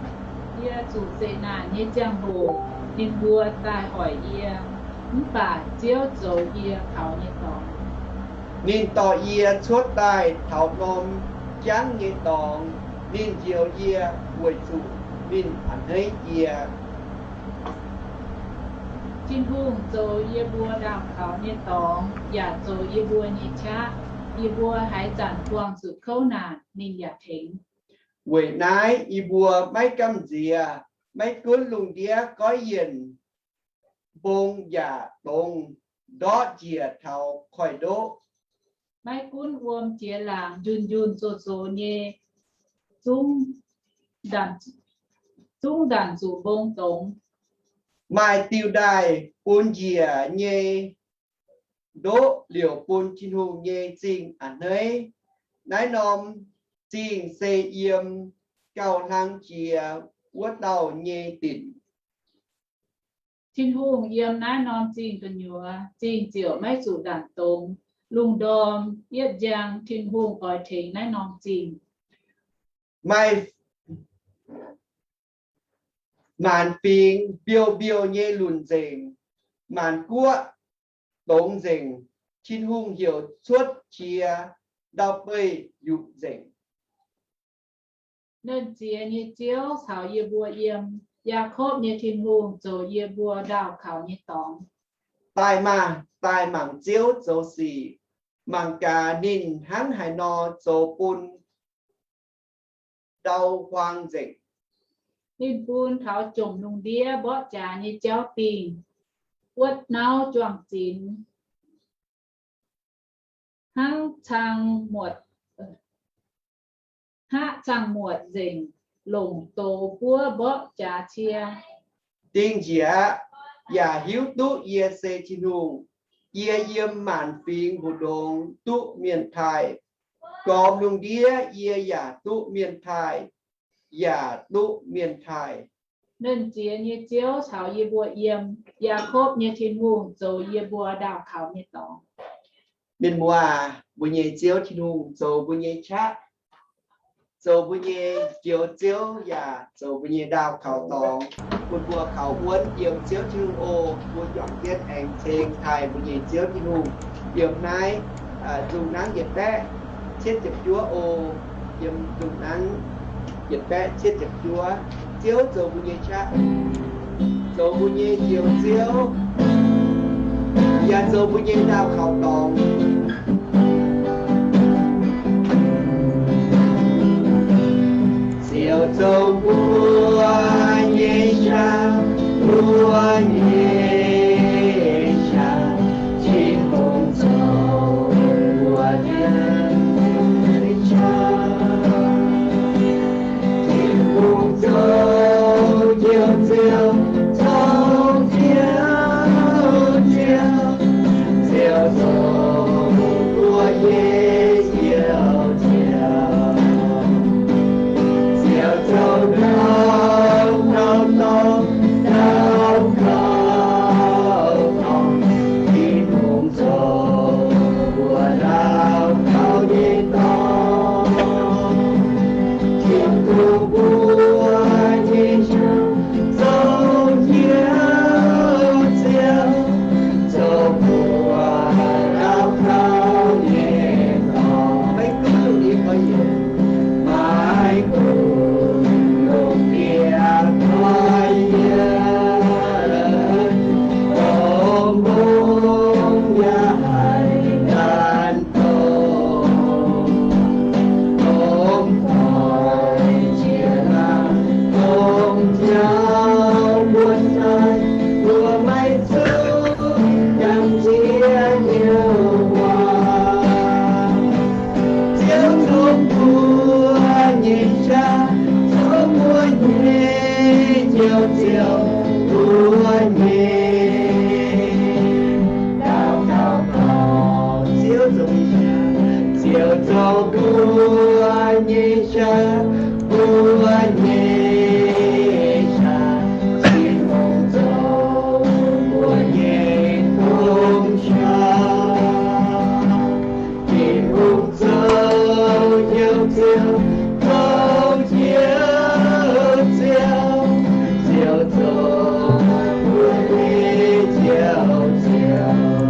Yie zuqc zeqc naanc nyei ziangh hoc ninh mbuo daaih hoic yie, mv baac Ziouv zoux yie kaux nyei dorngx. Ninh dorh yie cuotv daaih taux norm jangv nyei dorngx. Ninh njoux yie weic zuqc ninh a'hneiv yie. Tin-Hungh zoux yie mbuo ndaauh kaux nyei dorngx yaac zoux yie mbuo nyei qaqv. Yie mbuo haaix zanc buangh zuqc kouv naanc, ninh yaac tengx. Weic naaiv yie mbuo maiv gamh nziex. Maiv gunv lungh ndiev goiv yienc, mbong yaac dongz ndortv njiec taux koiv-ndoqv. Maiv gunv wuom jiex laangc njunh njunh zoh zox nyei, zungv ndanc, zungv ndanc zuqc mbong dongz. Maaih diuh ndaaih bun njiec nyei ndoqv liouc bun Tin-Hungh nyei zingh a'hneiv. Naaiv norm zingh se yiem gauh hlang jiex wuov dauh nyei dinc. Tin-Hungh yiem naaiv norm zingh gu'nyuoz, zingh ziouc maiv zuqc ndanc dongz. Lungh ndorm yietv njang, Tin-Hungh oix tengx naaiv norm zingh. Maaih maanc fingx mbiouh mbiouh nyei lunc nzengc, maanc guoqv dongz nzengc. Tin-Hungh heuc cuotv qiex ndau-beih yupc nzengc. Nernh Jiex nyei Ziouv caux yie mbuo yiem. Yaakopv nyei Tin-Hungh zoux yie mbuo ndaauh kaux nyei dorngx. Daaih maah! Daaih mangc Ziouv zoux sic, mangc gaax ninh hnangv haaix nor zoux bun ndau huaang nzengc. Ninh bun taux jomc lungh ndiev mborqv jaax nyei jauv dingh, wuotv nauv juang-zinx, hnangv cang muotc, hnangv cang muotc nzengc, longc douz buov mborqv jaax cie. Dingh njiec aqv, yaac hiuv duqv yie se Tin-Hungh. Yie yiem maanc fingx mbu'ndongx duqv mienh taaih. Gormx lungh ndiev yie yaac duqv mienh taaih, yaac duqv mienh taaih. Nernh Jiex nyei Ziouv caux yie mbuo yiem. Yaakopv nyei Tin-Hungh zoux yie mbuo ndaauh kaux nyei dorngx. Mienh muoz aac, mbuo nyei Ziouv Tin-Hungh zoux mbuo nyei qaqv, zoux mbuo nyei Njoux Ziouv yaac zoux mbuo nyei ndaauh kaux dorngx, bun mbuo kaux wuonv yiem Ziouv Tin-Hungh oc. Mbuo juangc jienv aengx ceng taaih mbuo nyei Ziouv Tin-Hungh yiem naaiv nzung nangv yietc baeqv cietv ziepc juov oc. Yiem nzung nangv yietc baeqv cietv ziepc juov. Ziouv zoux mbuo nyei qaqv, zoux mbuo nyei Njoux Ziouv, yaac zoux mbuo nyei ndaauh kaux dorngx. Ziouv zoux mbuo nyei qaqv, mbuo nyei qaqv, Tin-Hungh zoux mbuo nyei qaqv. Tin-Hungh zoux Njoux Ziouv, zoux Njoux Ziouv, Ziouv zoux mbuo nyei Njoux Ziouv. Ziouv zoux ndaauh kaux dorngx, ndaauh kaux qaqv, mbuo nyei qaqv, Tin-Hungh zoux mbuo nyei domh qaqv. Tin-Hungh zoux hnyouv Ziouv, zoux hnyouv Ziouv, Ziouv zoux mbuo nyei Ziouv, Ziouv,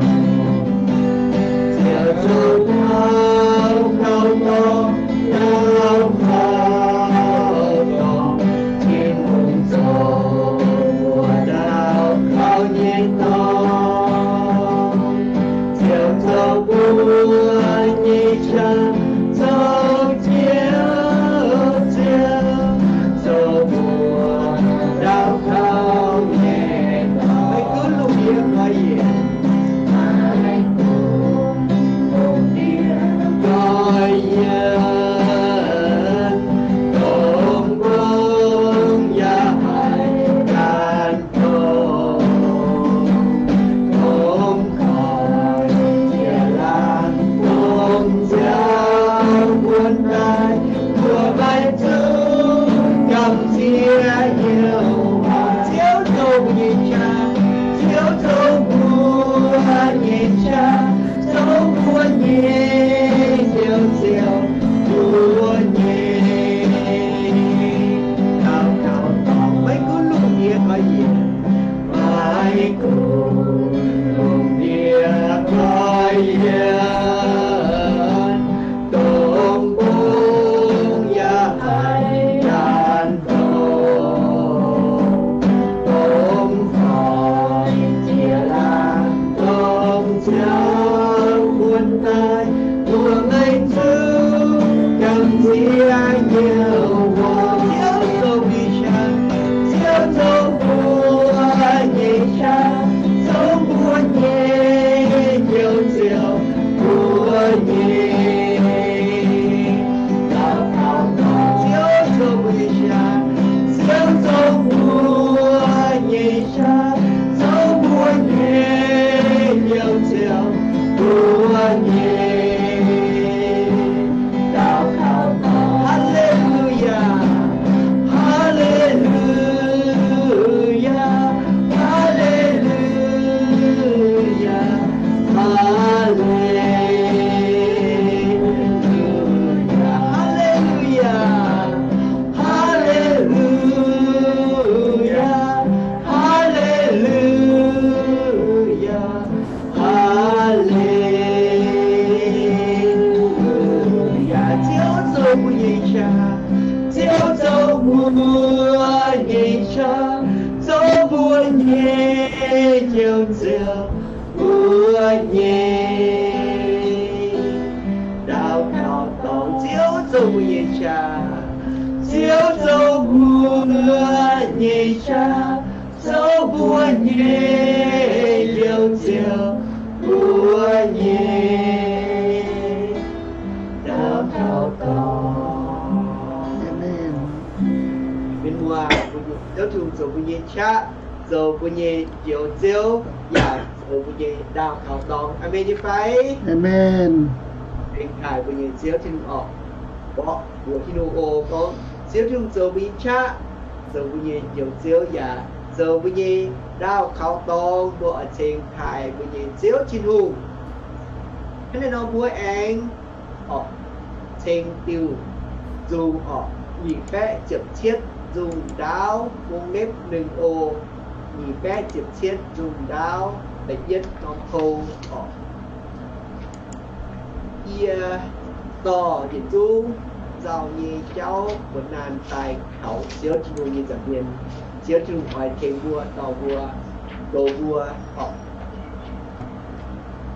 Ziouv zoux ndau kauv dorngx, ndau kauv dorngx, Tin-Hungh zoux mbuo ndau kauv nyei dorngx. Ziouv zoux mbuo nyei qaqv, zoux Ziouv, Ziouv zoux mbuo ndau kauv nyei dorngx. Maiv gunv lungh ndiev goiv yienc, goiv yienc, dongh mbong yaac haih gan dongh, dongh koiv jiex laangz, dongh nziaaux wuonx daaih, mbuo maiv zuqc gamh nziex Yehowa. Ziouv zoux mbuo nyei qaqv, Ziouv zoux mbuo nyei qaqv, zoux mbuo nyei Ziouv, Ziouv mbuo nyei ndau kauv dorngx. Maiv gunv lungh ndiev goiv yienc, maiv gunv lungh ndiev goiv yienc, dongh mbong yaac haih gan dongh, dongh koiv jiex laangz, dongh nziaaux wuonx daaih, mbuo maiv zuqc gamh nziex Yehowa. Ziouv zoux mbuo nyei qaqv, Ziouv zoux mbuo nyei qaqv, zoux mbuo nyei Ziouv, Ziouv mbuo nyei ndau kauv dorngx. Ziouv zoux mbuo nyei qaqv, Ziouv zoux mbuo nyei qaqv, zoux mbuo nyei Ziouv, Ziouv mbuo nyei ndau kauv dorngx. Haa^le^lu^yaa, haa^le^lu^yaa, haa^le^lu^yaa, haa^le^lu^yaa, haa^le^lu^yaa, haa^le^lu^yaa, haa^le^lu^yaa. Haa^le^lu^yaa. Ziouv zoux mbuo nyei qaqv, Ziouv zoux mbuo nyei qaqv, zoux mbuo nyei Ziouv, Ziouv mbuo nyei ndau kauv dorngx. Ziouv zoux mbuo nyei qaqv, Ziouv zoux mbuo nyei qaqv, zoux mbuo nyei Ziouv, Ziouv mbuo nyei ndau kauv dorngx. Aamen. Mienh muoz, Ziouv Tin-Hungh zoux mbuo nyei qaqv, zoux mbuo nyei Njoux Ziouv, yaac zoux mbuo nyei ndau kauv dorngx. Aamen nyei fai? Aamen. Ceng daaih mbuo nyei Ziouv Tin-Hungh orqc, mborqv mbuox Tin-Hungh oc, gorngv Ziouv Tin-Hungh zoux mbuo nyei qaqv, zoux mbuo nyei Njoux Ziouv, yaac zoux mbuo nyei ndau kauv dorngx. Mbuo oix ceng daaih mbuo nyei Ziouv Tin-Hungh. Hnangv naaiv nor mbuo aengx orqc, ceng diuh nzung orqc, nyic baeqv ziepc cietv nzung ndaauv, mbuo nqepv ninh o, nyic baeqv ziepc cietv nzung ndaauv, da'yietv norm kou orqc. Yie dorh yietc zungv nzauh nyei jauv mbuoqc naanh daaih kaux Ziouv Tin-Hungh nyei nza'hmien. Ziouv Tin-Hungh oix tengx mbuo, dorh mbuo, goux mbuo orqc.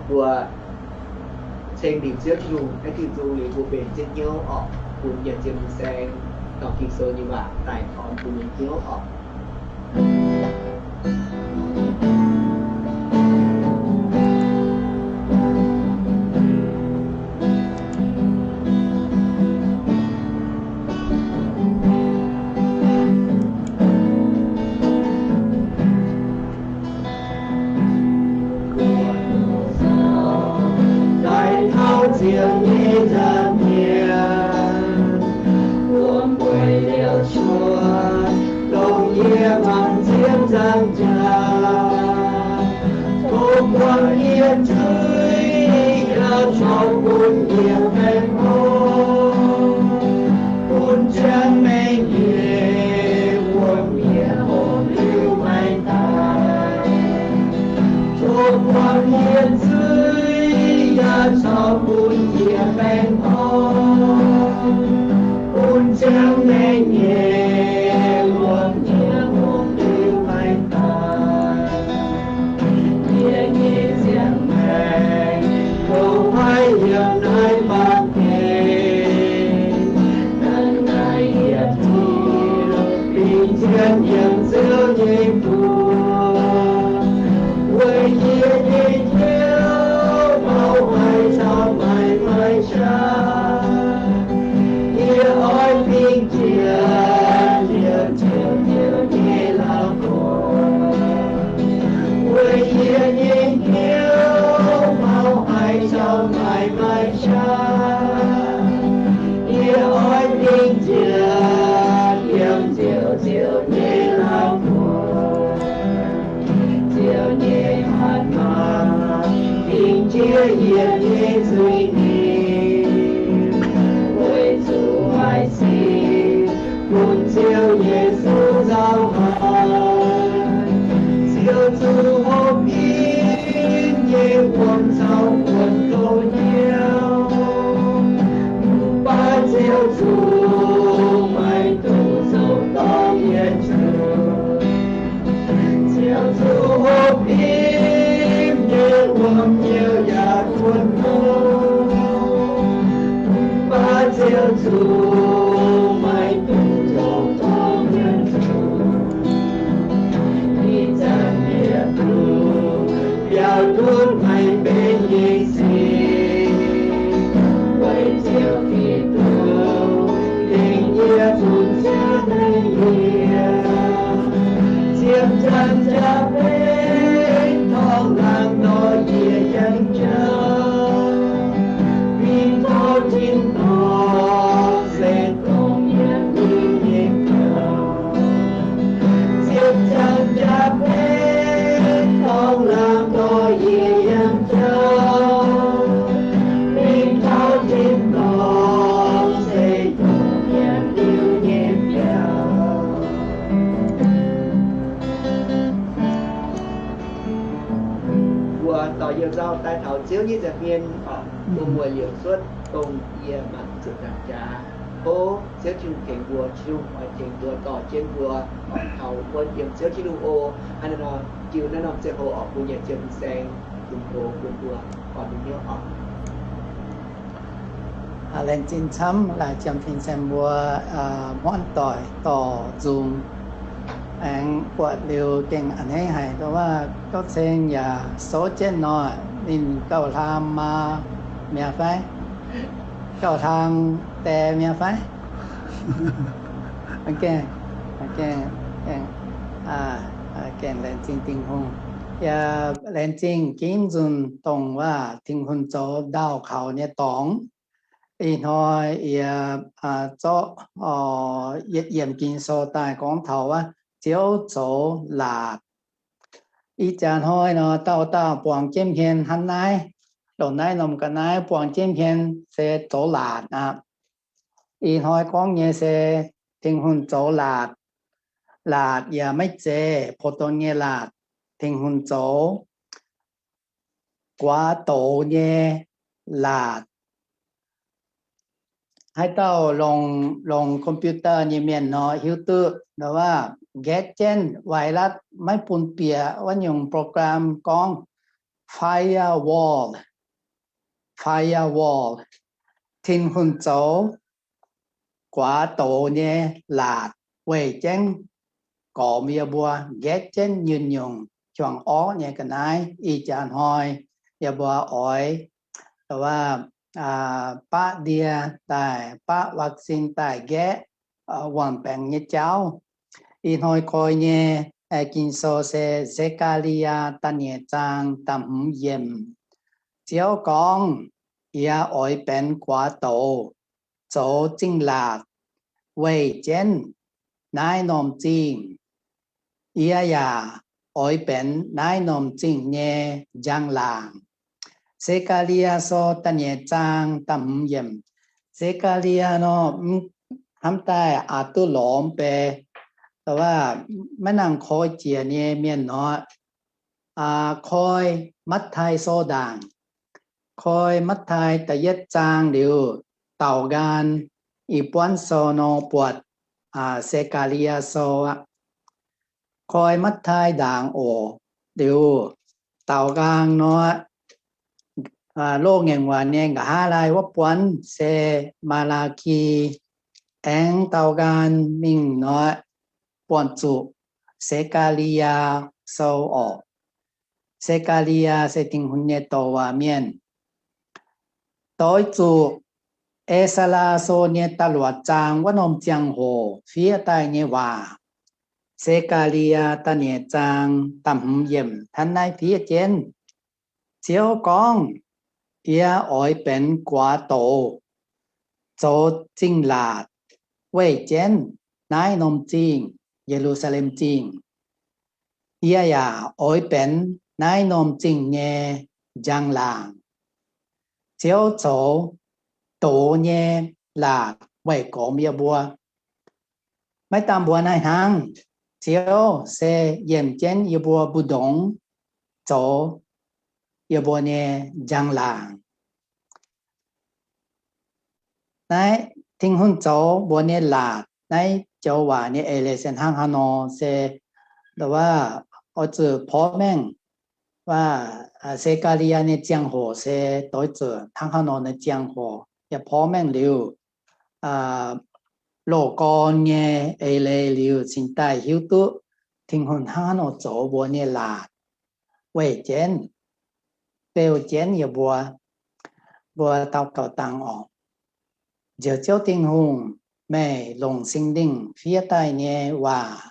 Mbuo ceng liuz Ziouv Tin-Hungh, naaiv diuh nzung liuz mbuo mbenc jienv hnyouv orqc, bun yietc ziex mingh saeng dorh Ging-Sou nyei waac daaih torn bun mbuo hnyouv orqc. Daaih taux Ziouv nyei nza'hmien, Yie baengh orn, bun ziangx maengc yie wuom yie hopv liuz maiv daaih. Tov buangh yie zuiz yaac caux bun yie baengh orn, bun ziangx maengc yie wuom yie hopv liuz maiv daaih. Yie nyei ziangh maengc, dongh maiv yiem naaiv baamh gen, naaiv yietc diuh, bingx jienv yiem Ziouv nyei buoz. Weic yie nyei Ziouv mouv haiz caux maaih maiv qaqv, yie oix bingx jiex yiem Ziouv, Ziouv nyei lauh gorx. Weic yie nyei Ziouv mouv haiz caux maaih maiv qaqv, yie oix bingx jiex yiem Ziouv, Ziouv nyei lauh gorx. Ziouv nyei hatc maaz dingc jiex yie nyei zuiz-nyeic, weic zuqc maaih sic bun Ziouv Yesu nzauh haic. Ziouv zuqc hopv ginv nyei wuom caux wuonh gouv hnyouv, mv baac Ziouv zuqc maiv dungx zoux dorngc yietc nzunc. Ziouv zuqc hopv ginv nyei wuom hnyouv yaac buonc hnyouv, mv baac Ziouv zuqc maiv dungx zoux dorngc yietc nzunc. Ih zanc yie duqv biaux ndutv maiv benx nyei sic, weic Ziouv Giduc dingc yie bun Ziouv naaiv yie. Ziepc nzaangc jaa-beiv torngv laangz dorh yie yangh jauv, mingh taux tin-dorngh se dongh yie nyei biauv. Ziepc nzaangc jaa-beiv torngv laangz dorh yie yangh jauv, mingh taux tin-dorngh se dongh yie biauv nyei biauv. Mbuo dorh youh nzauh daaih taux Ziouv nyei nza'hmien, mbuo mueic liouc cuotv dongh yie mangc zuqc nzaangc jaax. Tov Ziouv Tin-Hungh tengx mbuo, Tin-Hungh oix tengx mbuo dorh jienv mbuo taux wuonv yiem Ziouv Tin-Hungh oc. Hnangv naaiv nor, jiu naaiv norm ziangh hoc oix bun yie Ziouv fin-saeng bun mbuo, bun mbuo oix bun hnyouv oc. Laengz zingh camv, laengz zingh fin-saeng mbuo hmuangv doic dorh nzung. Aengx buatc liuz gengh a'hneiv haic, ndongc wuov gauh ceng yaac souv jienv nor, ninh gauh hlang maa mi'aqv fai? Gauh hlang die mi'aqv fai? Gengh, gengh, gengh laengz zingh Tin-Hungh. Yaac laengz zingh ginv nzunc dongh waac Tin-Hungh zoux ndaauh kaux nyei dorngx. Ih hnoi yie zorqv yietc yiemc Ging-Sou daaih gorngv taux wuov Ziouv zoux laatc. Ih jaax hnoi nor, dauh dauh buangh jienv hmien hnangv naaiv, ndongc naaiv norm ga'naaiv buangh jienv hmien se zoux laatc aqv. Ih hnoi gorngv nyei se Tin-Hungh zoux laatc. Laatc yaac maiv zeiz pou-dong nyei laatc. Tin-Hungh zoux guaax douz nyei laatc. Haaix dauh longc, longc computer nyei mienh nor hiuv duqv, ndongc waac nqaeqv jienv virus maiv bun bieqc wuov nyungc program gorngv firewall. Firewall. Tin-Hungh zoux guaax douz nyei laatc weih jienv gormx yie mbuo nqaeqv jienv nyungc-nyungc hiuang orqv nyei ga'naaiv. Ih jaax hnoi yie mbuo oix, ndongc waac, baqv ndie daaih, baqv vaccine daaih nqaeqv wuonh baengx nyei jauv. Ih hnoi koi nyei Ging-Sou se Se^kaa^li^yaa da'nyeic zaang da'hmz yiemc. Ziouv gorngv, Yie oix benx guaax douz, zoux zingh laatc weih jienv naaiv norm zingh. Yie yaac oix benx naaiv norm zingh nyei njang-laangc. Se^gaa^li^yaa Sou da'nyeic zaang da'hmz yiemc. Se^gaa^li^yaa nor, hnamv daaih aqc duqv lorz mv bei, maiv nangc koi jiex nyei mienh nor, koi Matv^tai Sou ndaangc. Koi Matv^tai da'yietv zaang liuz, daaux nqaang i buonv sou nor buatc Se^gaa^li^yaa Sou aqv. Koi Matv^tai ndaangc oc, liuz daaux nqaang nor, loz-ngaengc waac nyei nqa'haav laai wuov buonv se Maa^laa^ki, aengx daaux nqaang mingh nor, buatc zuqc Se^gaa^li^yaa Sou oc. Se^gaa^li^yaa se Tin-Hungh nyei douc waac mienh. Doix zuqc E^saa^laa Sou nyei da'luoqc zaang wuov norm ziangh hoc fiev daaih nyei waac. Se^gaa^li^yaa da'nyeic zaang da'hmz yiemc hnangv naaiv fiev jienv, Ziouv gorngv, Yie oix benx guaax douz, zoux zingh laatc weih jienv naaiv norm zingh, Ye^lu^saa^lem Zingh. Yie yaac oix benx naaiv norm zingh nyei njang-laangc. Ziouv zoux douz nyei laatc weih gormx yie mbuo. Maiv dangh mbuo naaiv hnangv, Ziouv se yiem jienv yie mbuo mbu'ndongx zoux yie mbuo nyei njang-laangc. Naaiv Tin-Hungh zoux mbuo nyei laatc, naaiv joux waac nyei eix leiz se hnangv haaix nor se, oix zuqc porv mengh, Se^gaa^li^yaa nyei ziangh hoc se doix zuqc hnangv haaix nor nyei ziangh hoc. Yaac porv mengh liuz, loz-gorn nyei eix leiz liuz cingx daaih hiuv duqv Tin-Hungh hnangv haaix nor zoux mbuo nyei laatc, weih jienv, beu jienv yie mbuo. Mbuo daux gaux dangh oc. Njoux Ziouv Tin-Hungh, meih longc Singx Lingh fiev daaih nyei waac,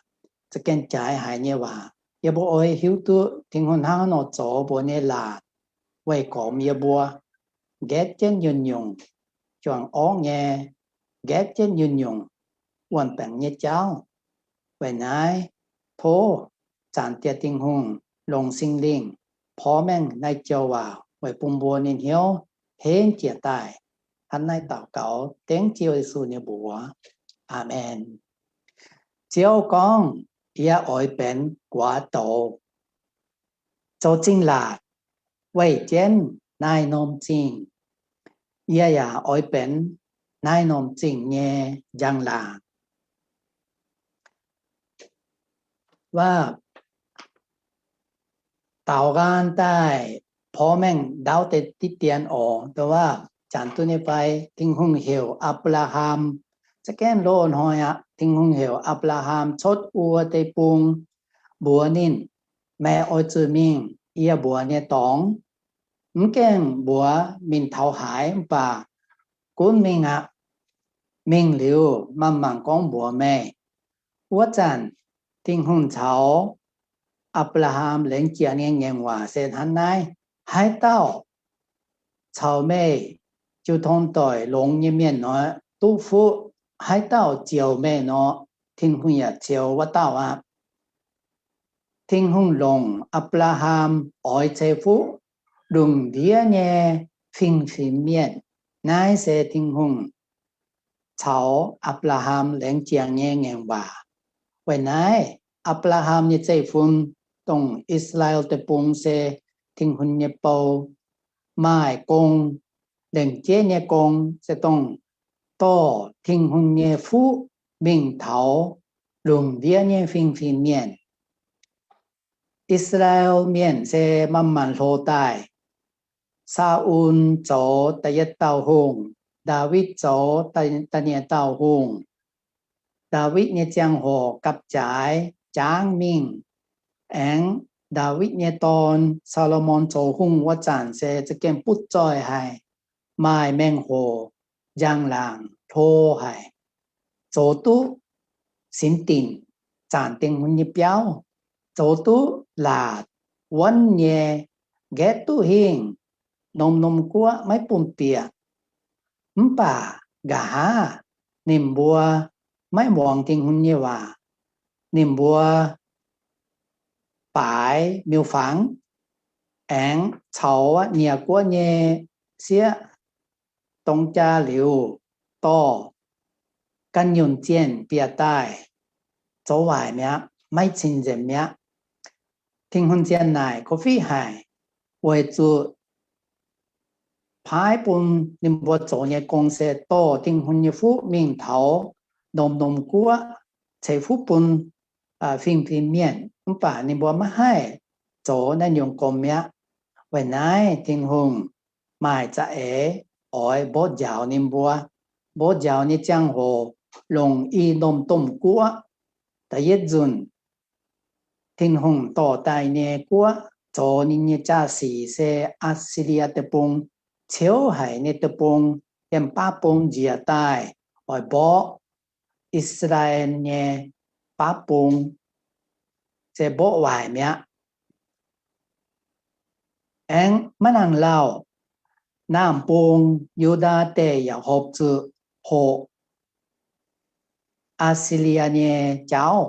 za'gengh jaaix haic nyei waac. Yie mbuo oix hiuv duqv Tin-Hungh hnangv haaix nor zoux mbuo nyei laatc, weih gormx yie mbuo, nqaetv jienv nyungc-nyungc juangc orqv nyei, nqaetv jienv nyungc-nyungc wuon-baengc nyei jauv. Weic naaiv, tov Zaangc Diex Tin-Hungh longc Singx Lingh porv mengh naaiv joux waac weic bun mbuo nyei hnyouv henv jiez daaih. Hnangv naaiv daux gaux dengv Ziouv Yesu nyei mbuox. Aamen. Ziouv gorngv, Yie oix benx guaax douz, zoux zingh laatc weih jienv naaiv norm zingh. Yie yaac oix benx naaiv norm zingh nyei njang-laangc. Waac daaux nqaang daaih porv mengh ndaauv deix diqv dien oc. Nduov waac zanc duqv nyei fai? Tin-Hungh heuc Apc^laa^ham, za'gengh loz-hnoi aqv. Tin-Hungh heuc Apc^laa^ham cuotv wuov deic-bung mbuox ninh, Meih oix zuqc mingh yie mbuox nyei dorngx. Mv gaengh mbuox mingh taux haaix, mv baac gunv mingh aqv. Mingh liuz, maanc-maanc gorngv mbuox meih. Wuov zanc Tin-Hungh caux Apc^laa^ham laengz jiex nyei ngaengc waac se hnangv naaiv, Haaix dauh caux meih jiu tong doic longx nyei mienh nor duqv fuqv, haaix dauh zioux meih nor, Tin-Hungh yaac zioux wuov dauh aqv. Tin-Hungh longc Apc^laa^ham oix ceix fuqv lungh ndiev nyei fingx-fingx mienh. Naaiv se Tin-Hungh caux Apc^laa^ham laengz jiex nyei ngaengc waac. Weic naaiv, Apc^laa^ham nyei zeiv-fun, dongh I^saa^laa^en Deic-Bung, se Tin-Hungh nyei bou. Maaih gong, lengc jeiv nyei gong, se dongh dorh Tin-Hungh nyei fuqv mingh taux lungh ndiev nyei fingx-fingx mienh. I^saa^laa^en Mienh se maanc-maanc hlo daaih. Saa^un zoux da'yietv dauh hungh, Ndaawitv zoux da'nyeic dauh hungh. Ndaawitv nyei ziangh hoc gapv-jaaix jangv mingh. Aengx Ndaawitv nyei dorn, Saa^lo^morn, zoux hungh wuov zanc se za'gengh butv zoih haic, maaih mengh hoc, njang-laangc hlo haic, zoux duqv sinx dinc, zaanc Tin-Hungh nyei biauv, zoux duqv laatc wuonv nyei, nqaeqv duqv hingh, norm-norm guoqv maiv bun bieqc. Mv baac nqa'haav ninh mbuo maiv muangx Tin-Hungh nyei waac. Ninh mbuo baaix miuc-fangx, aengx caux nie guoqv nyei sieqv dongh jaa liuz, dorh ganh nyunc zienh bieqc daaih zoux waaic mi'aqv, maiv cing-nzemc mi'aqv. Tin-Hungh zien naaic ko fiqv haic, weic zuqc paaiv bun ninh mbuo zoux nyei gong se dorh Tin-Hungh nyei fuqv mingh taux norm-norm guoqv ceix fuqv bun fingx-fingx mienh, mv baac ninh mbuo maiv haih zoux naaiv nyungc gong mi'aqv. Weic naaiv Tin-Hungh maaih za'eix oix mborqv njaaux ninh mbuo. Mborqv njaaux nyei ziangh hoc longc i norm-norm guoqv. Da'yietv nzunc, Tin-Hungh dorh daaih nyei guoqv zoux ninh nyei jaa-sic se Aa^si^lie Deic-Bung, ciouv haic nyei deic-bung, yiem baav bung njiec daaih oix mborqv I^saa^laa^en nyei baav bung, se mborqv waaic mi'aqv. Aengx maiv nangc lauh, naamh bung Yu^ndaa Deic yaac horpc zuqc hoqc Aa^si^lie nyei jauv,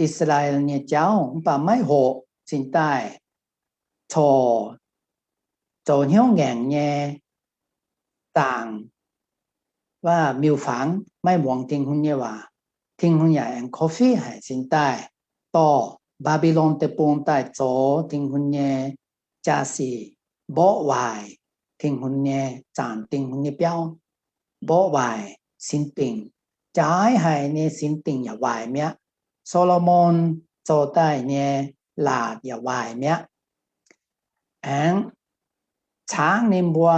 I^saa^laa^en nyei jauv, mv baac maiv hoqc cingx daaih corc zoux hnyouv ngaengc nyei zaangc waac miuc-fangx, maiv muangx Tin-Hungh nyei waac. Tin-Hungh yaac aengx korv-fiqv haic cingx daaih dorh Mbaa^mbi^lon Deic-Bung daaih zoux Tin-Hungh nyei jaa-sic, mborqv waaic Tin-Hungh nyei, zaangc Tin-Hungh nyei biauv, mborqv waaic sin dingc, jaaix haic nyei sin dingc yaac waaic mi'aqv. Saa^lo^morn zoux daaih nyei laatc yaac waaic mi'aqv. Aengx caangv ninh mbuo,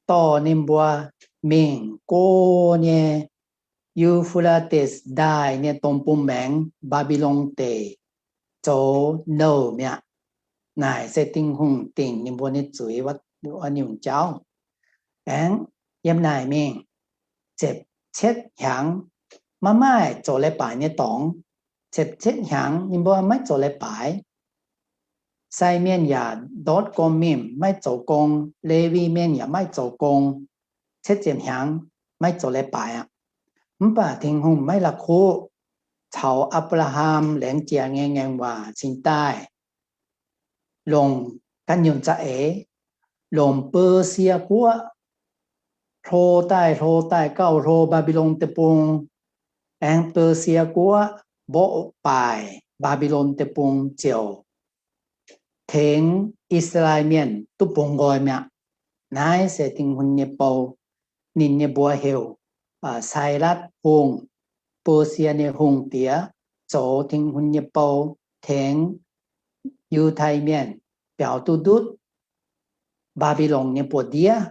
dorh ninh mbuo mingh go nyei Yu^fii^la^tes Ndaaih nyei domh bung maengx, Mbaa^mbi^lon Deic, zoux nouh mi'aqv. Naaic se Tin-Hungh dingc ninh mbuo nyei zuiz wuov nyungc jauv. Aengx yiem naaic mingh ziepc cietv hnyangx, maiv maaih zoux leiz-baaix nyei dorngx. Ziepc cietv hnyangx ninh mbuo maiv zoux leiz-baaix. Sai mienh yaac ndortv gormx mingh maiv zoux gong, Lewi mienh yaac maiv zoux gong. Cietv ziepc hnyangx maiv zoux leiz-baaix aqv. Mv baac Tin-Hungh maiv la'kuqv, caux Apc^laa^ham laengz jiex nyei ngaengc waac cingx daaih longc ganh nyunc za'eix, longc Beusie Guoqv hlo daaih hlo daaih gauh hlo Mbaa^mbi^lon Deic-Bung. Aengx Beusie Guoqv mborqv baaic Mbaa^mbi^lon Deic-Bung ziouc tengx I^saa^laa^en Mienh duqv bungx nqoi mi'aqv. Naaiv se Tin-Hungh nyei bou. Ninh nyei mbuox heuc Sailatv Hungh, Beusie nyei hungh diex, zoux Tin-Hungh nyei bou, tengx Yiutai Mienh biaux duqv ndutv Mbaa^mbi^lon nyei buoz-ndiev.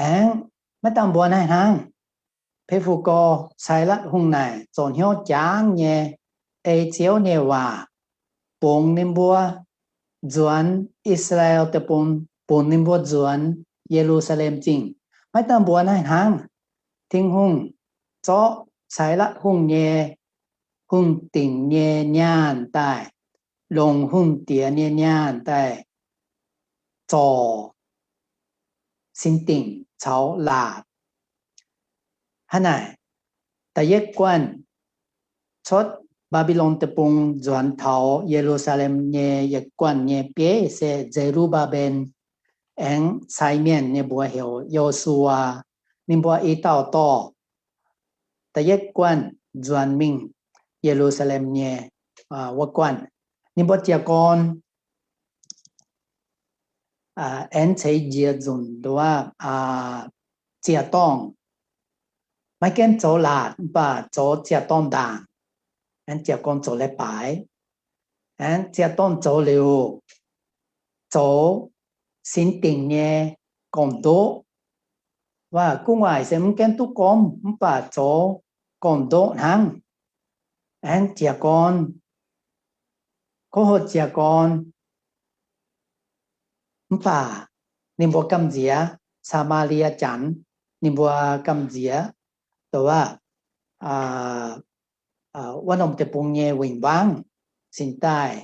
Aengx maiv dangh mbuo naaiv hnangv. Pei fu gou, Sailatv Hungh naaic zoux hnyouv jangv nyei, ei Ziouv nyei waac, bungx ninh mbuo nzuonx I^saa^laa^en Deic-Bung, bungx ninh mbuo nzuonx Ye^lu^saa^lem Zingh. Maiv dangh mbuo naaiv hnangv. Tin-Hungh zorqv Sailatv Hungh nyei hungh dingc nyei nyaanh daaih, longc hungh diex nyei nyaanh daaih zorc sin dingc caux laatc. Hnangv naaic, da'yietv guanh cuotv Mbaa^mbi^lon Deic-Bung nzuonx taux Ye^lu^saa^lem nyei yietc guanh nyei bieiv se Ze^ru^mbaa^mben, aengx sai mienh nyei mbuox heuc Yo^su^waa. Ninh mbuo i dauh dorh da'yietv guanh nzuonx mingh Ye^lu^saa^lem nyei wuov guanh. Ninh mbuo jiez gorn aengx ceix njiec nzunc nduov ziec-dorngh, maiv gaengh zoux laatc, mv baac zoux ziec-dorngh ndaangc. Aengx jiez gorn zoux leiz-baaix. Aengx ziec-dorngh zoux liuz, zoux sin dingc nyei gorn-ndoqv. Waac guv waaic se mv gaengh duqv gormv, mv baac zoux gorn-ndoqv hnangv. Aengx jiez gorn, kov houh jiez gorn, mv baac ninh mbuo gamh nziex, Saa^maa^lie Janx, ninh mbuo gamh nziex, dongh wuov, wuov norm deic-bung nyei win-wangv, cingx daaih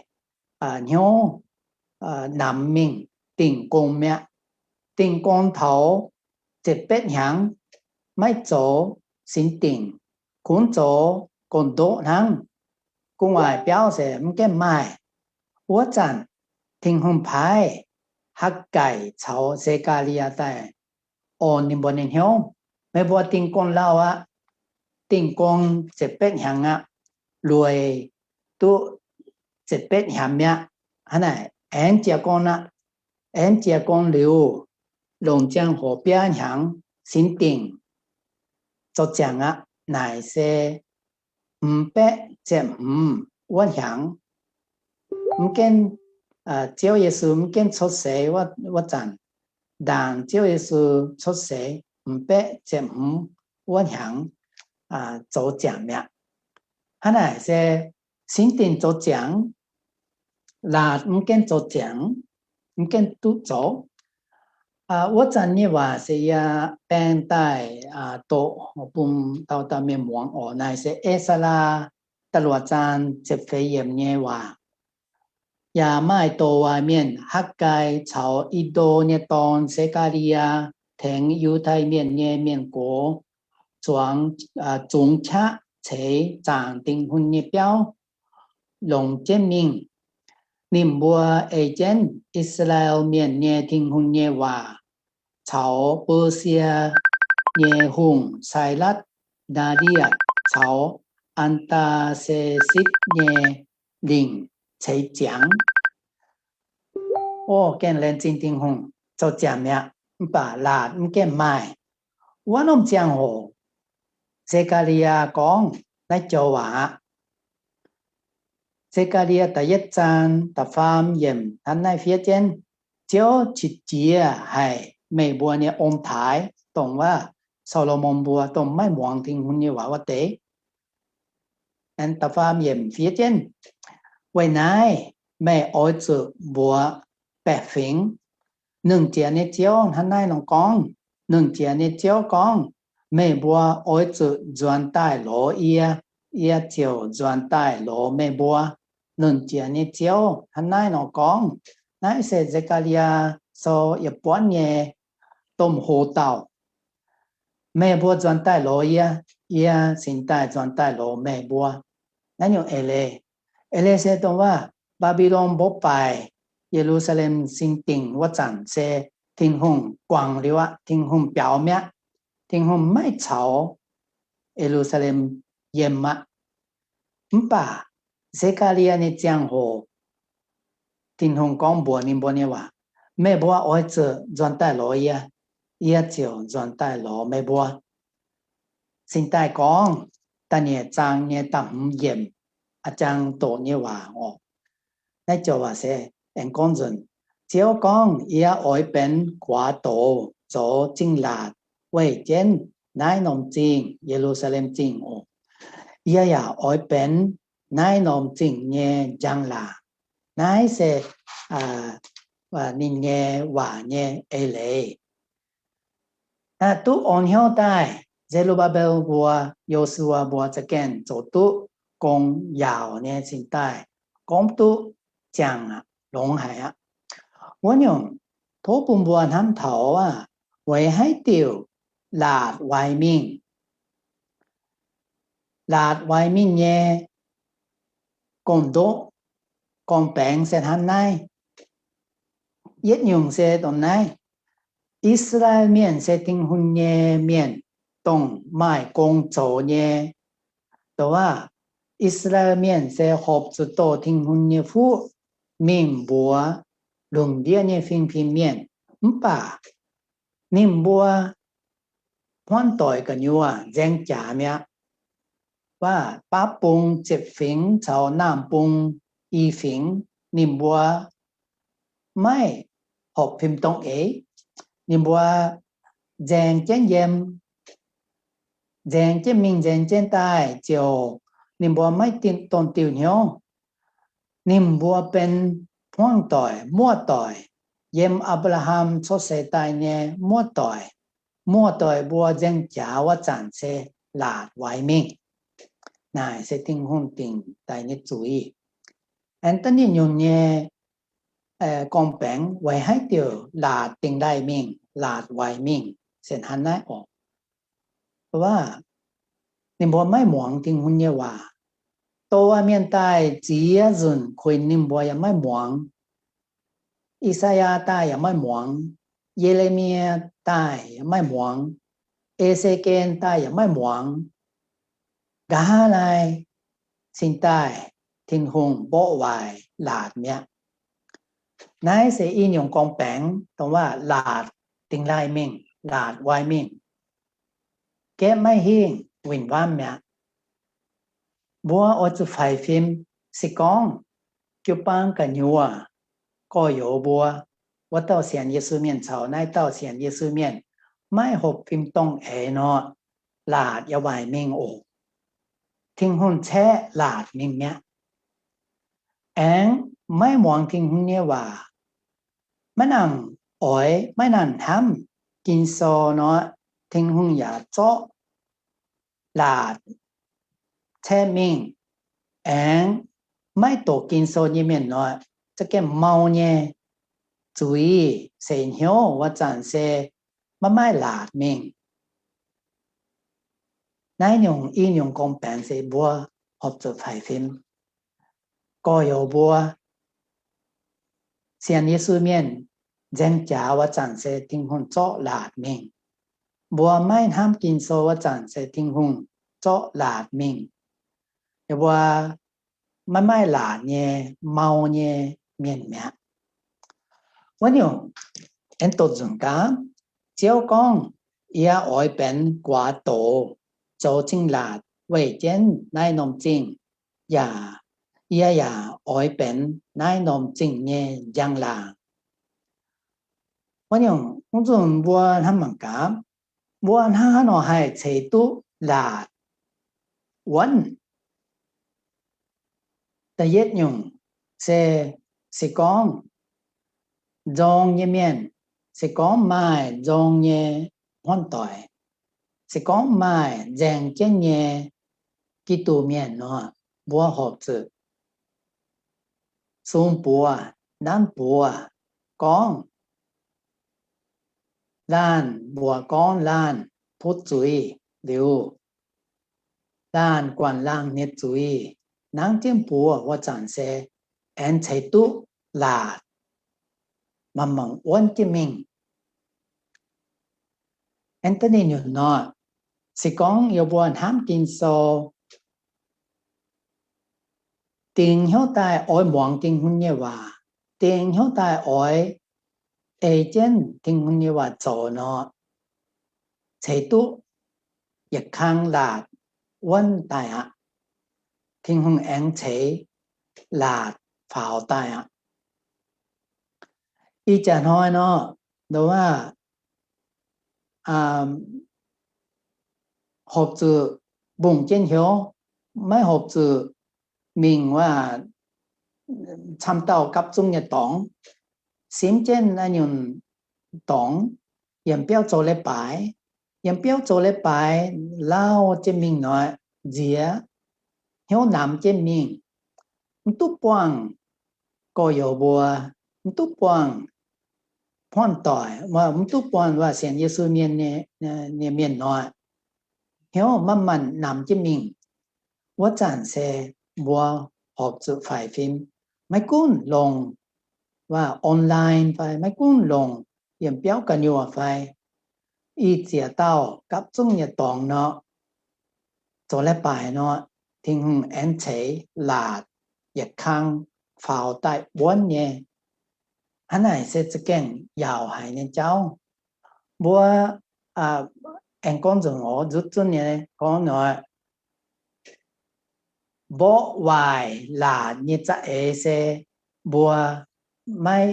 hnyouv namx mingh dingh gong mi'aqv. Dingh gong taux ziepc betv hnyangx, maiv zoux sin dingc, kungx zoux gorn-ndoqv hnangv. Gu'nguaaic biauv se mv gaengh maaih. Wuov zanc Tin-Hungh paaiv Hakv^gaaic caux Se^gaa^li^yaa daaih orn ninh mbuo nyei hnyouv. Meih mbuo dingh gong lauh aqv. Dingh gong ziepc betv hnyangx aqv. Lueic duqv ziepc betv hnyangx mi'aqv. Hnangv naaic aengx jiez gorn aqv. Aengx jiez gorn liuz, longc ziangh hoc biaa hnyangx, sin dingc zoux ziangx aqv. Naaic se hmz baeqv ziepc hmz wuov hnyangx, mv gaengh, Ziouv Yesu mv gaengh cuotv seix wuov zanc, ndaangc Ziouv Yesu cuotv seix hmz baeqv ziepc hmz wuov hnyangx zoux ziangx mi'aqv. Hnangv naaic se sin dingc zoux ziangx, laatc mv gaengh zoux ziangx, mv gaengh duqv zoux. Wuov zanc nyei waac se yie baeng daaih doqc bun dauh dauh mienh muangx oc. Naaic se E^saa^laa da'luoqc zaang ziepc feix yiemc nyei waac. Yaac maaih doz waac mienh, Hakv^gaai caux Ido nyei dorn, Se^gaa^li^yaa, tengx Yiutai Mienh nyei mienh gox zuangx, zungx qaqv ceix zaangc Dingh Hun nyei biauv longc jienv mingh. Ninh mbuo ei jienv I^saa^laa^en Mienh nyei Tin-Hungh nyei waac caux Besie nyei hungh, Sailatv, Ndaa^lie caux An^taa^se^sitv nyei lingc ceix ziangx. O, gengh laengz zingh Tin-Hungh, zoux ziangx mi'aqv, mv baac laatc mv gaengh maaih. Wuov norm ziangh hoc, Se^gaa^li^yaa gorngv naaiv joux waac aqv. Se^gaa^li^yaa da'yietv zaang da'faam yiemc hnangv naaiv fiev jienv, Ziouv qiex jiez haic meih mbuo nyei ong-taaix, dongh wuov Saa^lo^morn mbuo, dongh maiv muangx Tin-Hungh nyei waac wuov deix. Da'faam yiemc fiev jienv, Weic naaiv meih oix zuqc mbuox baeqc fingx, Nernh Jiex nyei Ziouv hnangv naaiv nor gorngv. Nernh Jiex nyei Ziouv gorngv, Meih mbuo oix zuqc nzuonx daaih lorz yie, yie ziouc nzuonx daaih lorz meih mbuo. Nernh Jiex nyei Ziouv hnangv naaiv nor gorngv. Naaiv se Se^gaa^li^yaa Sou yietc buonv nyei domh hoc-dauh. Meih mbuo nzuonx daaih lorz yie, yie cingx daaih nzuonx daaih lorz meih mbuo. Naaiv nyungc eix leiz, eix leiz se dongh wuov Mbaa^mbi^lon mbuo baaic Ye^lu^saa^lem sin dingc wuov zanc se Tin-Hungh guangc liuz aqv. Tin-Hungh biaux mi'aqv. Tin-Hungh maiv caux Ye^lu^saa^lem yiem aqv. Mv baac Se^gaa^li^yaa nyei ziangh hoc, Tin-Hungh gorngv mbuox ninh mbuo nyei waac, Meih mbuo oix zuqc nzuonx daaih lorz yie, yie ziouc nzuonx daaih lorz meih mbuo. Cingx daaih gorngv Daan^nie^ec zaang nyei da'hmz yiemc, a'jang doqc nyei waac oc. Naaiv joux waac se aengx gorngv nzunc, Ziouv gorngv, Yie oix benx guaax douz zoux zingh laatc weih jienv naaiv norm zingh, Ye^lu^saa^lem Zingh oc. Yie yaac oix benx naaiv norm zingh nyei njang-laangc. Naaiv se ninh nyei waac nyei eix leiz. Duqv orn hnyouv daaih, Ze^ru^mbaa^mbel mbuo, Yo^su^waa mbuo za'gengh zoux duqv gong yaauc nyei cingx daaih gorngv duqv ziangh aqv, longx haic aqv. Wuov nyungc, tov bun mbuo hnamv taux aqv, weic haaix diuc laatc waix mingh. Laatc waix mingh nyei gong-ndoqv gorngv-baengx se hnangv naaiv. Yietv nyungc se dongh naaiv, I^saa^laa^en Mienh se Tin-Hungh nyei mienh, dongh maaih gong zoux nyei. Dongh aav, I^saa^laa^en Mienh se horpc zuqc doh Tin-Hungh nyei fuqv mingh mbuox lungh ndiev nyei fingx-fingx mienh. Mv baac ninh mbuo hmuangv doic gu'nyuoz nzaeng jaax mi'aqv. Waav baav bung ziepc fingx caux naamh bung i fingx, ninh mbuo maiv horpc fim-dongh eix. Ninh mbuo nzaeng jienv yiem, nzaeng jienv mingh nzaeng jienv daaih ziouc ninh mbuo maiv dongh diuh hnyouv. Ninh mbuo benx hmuangv doic, muoqv doic, yiem Apc^laa^ham cuotv seix daaih nyei muoqv doic. Muoqv doic mbuo nzaeng jaax wuov zanc se laatc waix mingh. Naaic se Tin-Hungh dingc daaih nyei zuiz. Aengx da'nyeic nyungc nyei gorngv-baengx weic haaix diuc laatc dingc daaih mingh, laatc waix mingh se hnangv naaiv oc. Waav, ninh mbuo maiv muangx Tin-Hungh nyei waac. Doz mienh daaih ziex nzunc kuinx ninh mbuo yaac maiv muangx. I^saa^yaa daaih yaac maiv muangx, Ye^le^mi daaih yaac maiv muangx, E^se^gen daaih yaac maiv muangx. Nqa'haav naaiv cingx daaih Tin-Hungh mborqv waaic laatc mi'aqv. Naaiv se i nyungc gorngv-baengx dongh waac laatc dingh laaih mingh, laatc waaic mingh, gaeqv maiv hingh, win-wamv mi'aqv. Mbuo oix zuqc faix fim. Se gorngv jiu-baang gu'nyuoz gorx-youz mbuo, wuov dauh sienx Yesu mienh caux naaiv dauh sienx Yesu mienh maiv hopv fim dongh eix nor, laatc yaac waaic mingh oc. Tin-Hungh caeqv laatc mingh mi'aqv. Aengx maiv muangx Tin-Hungh nyei waac, maiv nangc oix, maiv nangc hnamv Ging-Sou nor, Tin-Hungh yaac zorqv laatc caeqv mingh. Aengx maiv doqc Ging-Sou nyei mienh nor, za'gengh mau nyei zuiz, seix hnyouv wuov zanc se maiv maaih laatc mingh. Naaiv nyungc i nyungc gorngv-baengx se mbuo horpc zuqc faix fim. Gorx-youz mbuo, sienx Yesu mienh nzaeng jaax wuov zanc se Tin-Hungh zorqv laatc mingh. Mbuo maiv hnamv Ging-Sou wuov zanc se Tin-Hungh zorqv laatc mingh. Yie mbuo maiv maaih laatc nyei, mau nyei mienh mi'aqv. Wuov nyungc, aengx doqc nzunc gaax, Ziouv gorngv, Yie oix benx guaax douz, zoux cing-laatc weih jienv naaiv norm zingh, yaac yie yaac oix benx naaiv norm zingh nyei njang-laangc. Wuov nyungc, mv zungh mbuo hnamv mangc gaax, mbuo hnangv haaix nor haih ceix duqv laatc wuonv? Da'yietv nyungc se, se gorngv nzorng nyei mienh, se gorngv maaih nzorng nyei hmuangv doic, se gorngv maaih nzaeng jienv nyei Giduc mienh nor, mbuo horpc zuqc sung buoz, nanv buoz gorngv, laanh mbuox gorngv laanh tov zuiz liuz, laanh guangc laanh nyei zuiz nangv jienv buoz wuov zanc se aengx ceix duqv laatc, mangc mangc wuonv jienv mingh. Aengx da'nyeic nyungc nor, se gorngv yie mbuo hnamv Ging-Sou, dingc hnyouv daaih oix muangx Tin-Hungh nyei waac, dingc hnyouv daaih oix ei jienv Tin-Hungh nyei waac zoux nor, ceix duqv yietc kang laatc wuonv daaih aqv. Tin-Hungh aengx ceix laatc faaux daaih aqv. Ih jaax hnoi nor, ndoqv waac, horpc zuqc mbungh jienv hnyouv, maiv horpc zuqc mingh waac camv dauh gapv zunv nyei dorngx, simv jienv naaiv nyungc dorngx, yiem biauv zoux leiz-baaix, yiem biauv zoux leiz-baaix lauh jienv mingh nor, nziex hnyouv namx jienv mingh, mv duqv buangh gorx-youz mbuo, mv duqv buangh hmuangv doic, mv duqv buangh waac sienx Yesu mienh nyei mienh nor, hnyouv manc-manc namx jienv mingh. Wuov zanc se mbuo horpc zuqc faix fim, maiv gunv longc waac online fai maiv gunv longc yiem biauv gu'nyuoz fai, ih ziex dauh gapv zunv nyei dorngx nor, zoux leiz-baaix nor, Tin-Hungh aengx ceix laatc yietc kang faaux daaih wuonv nyei. Hnangv naaic se za'gengh yaauc haic nyei jauv. Mbuo aengx gorngv nzunc oc, nzutv zunv nyei gorngv nor, mborqv waaic laatc nyei za'eix se mbuo maiv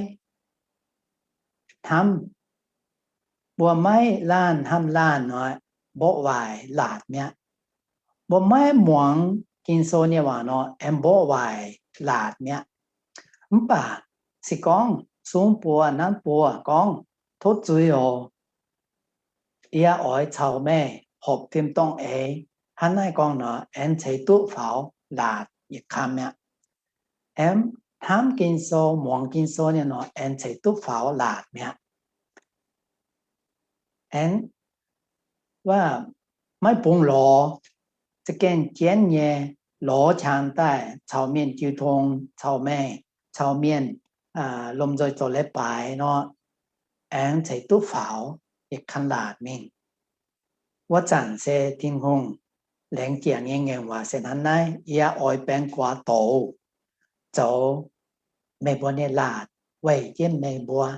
hnamv, mbuo maiv laanh hnamv laanh nor, mborqv waaic laatc mi'aqv. Mbuo maiv muangx Ging-Sou nyei waac nor, aengx mborqv waaic laatc mi'aqv. Mv baac se gorngv sung buoz nanv buoz gorngv, tov zuiz oc, yie oix caux meih horpc fim dongh eix, hnangv naaiv gorngv nor, aengx ceix duqv faaux laatc yietc kang mi'aqv. Aengx hnamv Ging-Sou, muangx Ging-Sou nyei nor, aengx ceix duqv faaux laatc mi'aqv. Aengx waac maiv bungx lorz, za'gengh jienv nyei lorz qangx daaih caux mienh jiu tong, caux meih, caux mienh lomh nzoih zoux leiz-baaix nor, aengx ceix duqv faaux yietc kanh laatc mingh. Wuov zanc se Tin-Hungh laengz jiex nyei ngaengc waac se hnangv naaiv, Yie oix baeng guaax douz zoux meih mbuo nyei laatc weic jienv meih mbuo,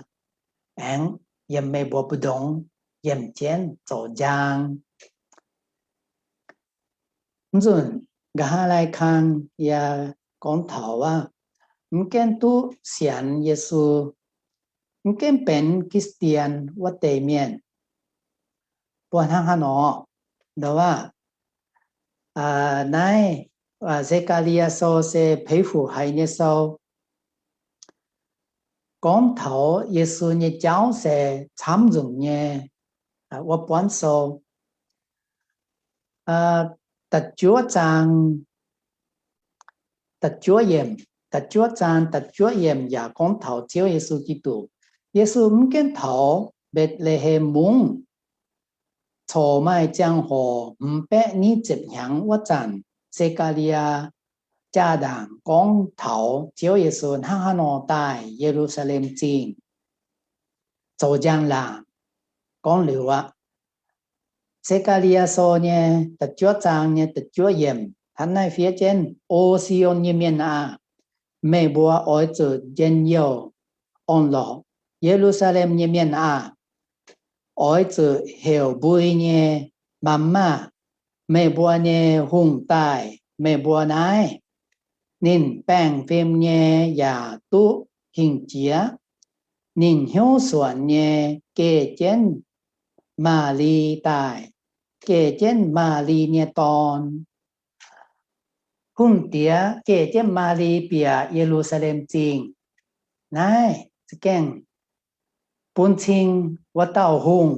aengx yiem meih mbuo mbu'ndongx yiemh jienv zoux njang. Mv nzunc nqa'haav lai kang yie gorngv taux aav, mv gaengh duqv sienx Yesu, mv gaengh benx Christian wuov deix mienh, mbuo hnangv haaix nor, ndoh aav, naaiv Saa^gaa^li^yaa Sou se Peix Fuc haiz nyei sou, gorngv taux Yesu nyei jauv se camv nzunc nyei wuov buonv sou. Da'juov zaang, da'juov yiemc, da'juov zaang da'juov yiemc yaac gorngv taux Ziouv Yesu Giduc. Yesu mv gaengh taux Mbetc^le^hem Mungv. Corc maaih ziangh hoc hmz baeqv nyic ziepc hnyangx wuov zanc, Saa^gaa^li^yaa jaa-ndaangc gorngv taux Ziouv Yesu hnangv haaix nor daaih Ye^lu^saa^lem Zingh zoux njang-laangc. Gorngv liuz aqv, Saa^gaa^li^yaa Sou nyei da'juov zaang nyei da'juov yiemc hnangv naaiv fiev jienv, O Si^on nyei mienh aah! Meih mbuo oix zuqc njien-youh orn-lorqc. Ye^lu^saa^lem nyei mienh aah! Oix zuqc heuc mbui nyei maam maah! Meih mbuo nyei hungh daaih meih mbuo naaiv. Ninh baengh fim nyei yaac duqv hingh jiex. Ninh hnyouv suonc nyei geh jienv Maali daaih, geh jienv Maali nyei dorn. Hungh diex geh jienv Maali bieqc Ye^lu^saa^lem Zingh. Naaiv za'gengh bun cing wuov dauh hungh.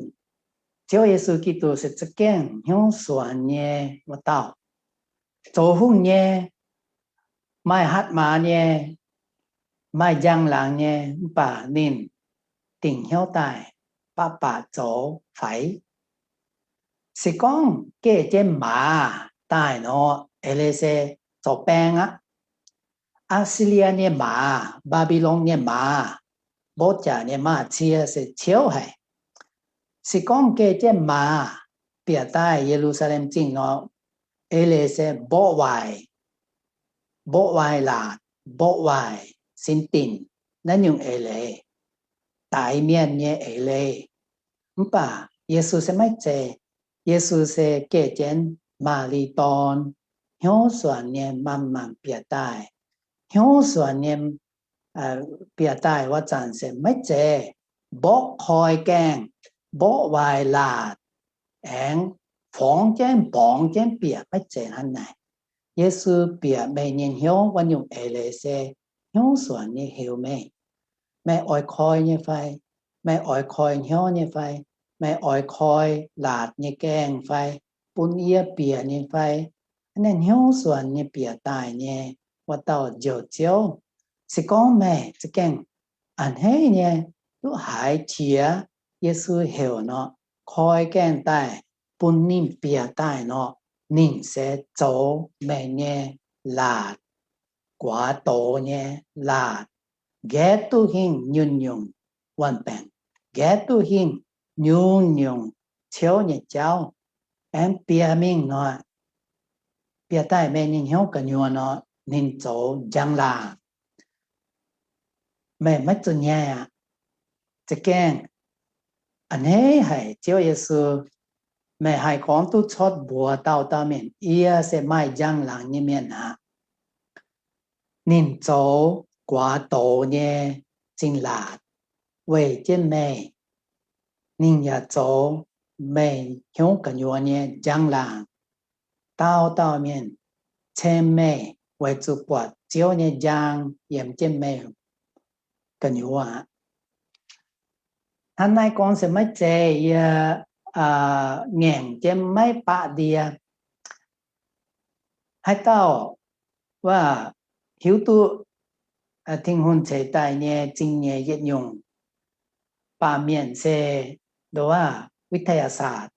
Ziouv Yesu Giduc se za'gengh hnyouv suonc nyei wuov dauh. Zoux hungh nyei, maaih hatc maaz nyei, maaih njang-laangc nyei, mv baac ninh dingc hnyouv daaih baqv baac zoux faix. Se gorngv geh jienv maaz daaih nor, eix leiz se zorc baeng aqv. Aa^si^lie nyei maaz, Mbaa^mbi^lon nyei maaz, mborqv jaax nyei maaz-cie se ciouv haic. Se gorngv geh jienv maaz bieqc daaih Ye^lu^saa^lem Zingh nor, eix leiz se mborqv waaic, mborqv waaic laatc, mborqv waaic sin dinc naaiv nyungc eix leiz, daix mienh nyei eix leiz. Mv baac Yesu se maiv zeiz. Yesu se geh jienv Maali dorn, hnyouv suonc nyei maanc maanc bieqc daaih. Hnyouv suonc nyei bieqc daaih wuov zanc se maiv zeiz mborqv koi gaengh, mborqv waaic laatc, aengx forngx jienv mborngx jienv bieqc, maiv zeiz hnangv naaic. Yesu bieqc meih nyei hnyouv wuov nyungc eix leiz se hnyouv suonc nyei heuc meih. Meih oix koi nyei fai? Meih oix koi hnyouv nyei fai? Meih oix koi laatc nyei gaengh fai? Bun yie bieqc nyei fai? Hnangv naaiv hnyouv suonc nyei bieqc daaih nyei wuov dauh Njoux Ziouv. Se gorngv meih za'gengh a'hneiv nyei duqv haiz qiex Yesu heuc nor, koi gaengh daaih bun ninh bieqc daaih nor, ninh se zoux meih nyei laatc, guaax douz nyei laatc, nqaeqv duqv hingh nyungc-nyungc wuon-baengc, nqaeqv duqv hingh nyungc-nyungc ciouv nyei jauv. Aengx bieqc mingh nor, bieqc daaih meih nyei hnyouv gu'nyuoz nor, ninh zoux njang-laangc. Meih maiv zuqc nyaiv aqv. Za'gengh a'hneiv haic Ziouv Yesu, meih haih gorngv duqv cuotv mbuox dauh dauh mienh, yie se maaih njang-laangc nyei mienh aqv. Ninh zoux guaax douz nyei zingh laatc weic jienv meih. Ninh yaac zoux meih hnyouv gu'nyuoz nyei njang-laangc. Dauh dauh mienh ceng meih weic zuqc buatc Ziouv nyei njang yiem jienv meih gu'nyuoz aqv. Hnangv naaiv gorngv se maiv zeiz yie ngaengc jienv maiv baqv ndie. Haaix dauh waac hiuv duqv Tin-Hungh ceix daaih nyei zingh nyeic yietc nyungc baamh mienh se nduov วิทยาศาสตร์.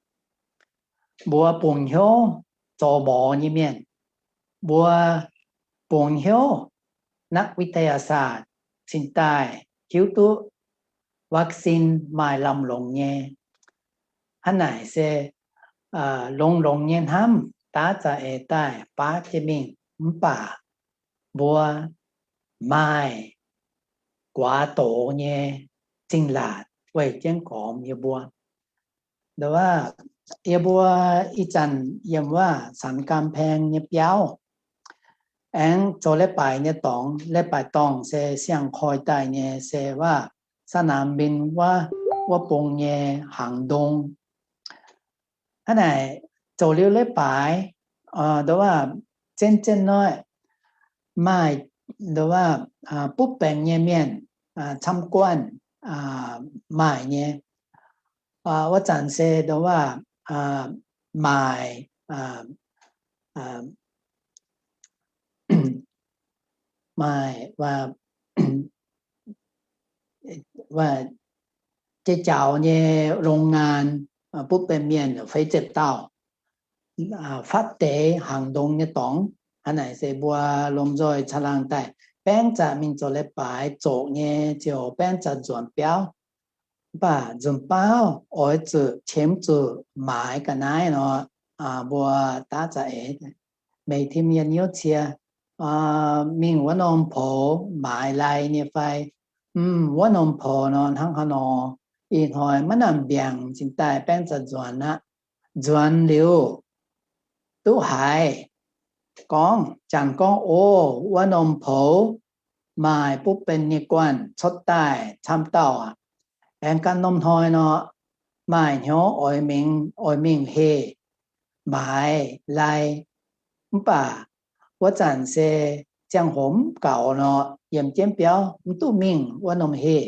Mbuo bungx hnyouv zoux morz nyei mienh. Mbuo bungx hnyouv นักวิทยาศาสตร์. cingx daaih hiuv duqv vaccine maaih lamh longx nyei. Hnangv naaic se longx-longx nyei hnamv daav za'eix daaih baav jienv mingh, mv baac mbuo maaih guaax doz nyei zingh laatc weih jienv gormx yie mbuo. Nduov, yie mbuo ih zanc yiem wuov สันกำแพง nyei biauv, aengx zoux leiz-baaix nyei dorngx. Leiz-baaix dorngh se siang-koi daaih nyei, se wuov สนามบิน wuov, wuov bung nyei hnaangx ndong. Hnangv naaic, zoux liuz leiz-baaix, nduov, zien-zien noic maaih, nduov, butv benx nyei mienh camv guanh maaih nyei. Wuov zanc se nduov, maaic, maaic, jai-jaaux nyei โรงงาน, butv benx mienh feix ziepc dauh, fatv deix hnaangx ndong nyei dorngx. Hnangv naaic se mbuo lomh nzoih caangh laangh daaih baengv zaqc mingh zoux leiz-baaix, zoqc nyei ziouc baengv zaqc nzuonx biauv. Mv baac nzunc baauv oix zuqc qiemx zuqc maaiz ga'naaiv nor, mbuo daav za'eix, meih tim yienh hnyouv cie mingh wuov norm poux maaiz lai nyei fai? Mv, wuov norm poux nor hnangv haaix nor? Ih hnoi maiv nangc mbiaangc cingx daaih baengv zaqc nzuonx aqv. Nzuonx liuz duqv haiz gorngv, janx gorngv, O, wuov norm poux maaih butv benx nyei guanh cuotv daaih camv dauh aqv. Aengx ganh norm hnoi nor, maaih hnyouv oix mingh, oix mingh heh maaiz lai. Mv baac wuov zanc se ziangh hoc mv gaux nor, yiem jienv biauv mv duqv mingh wuov norm heh.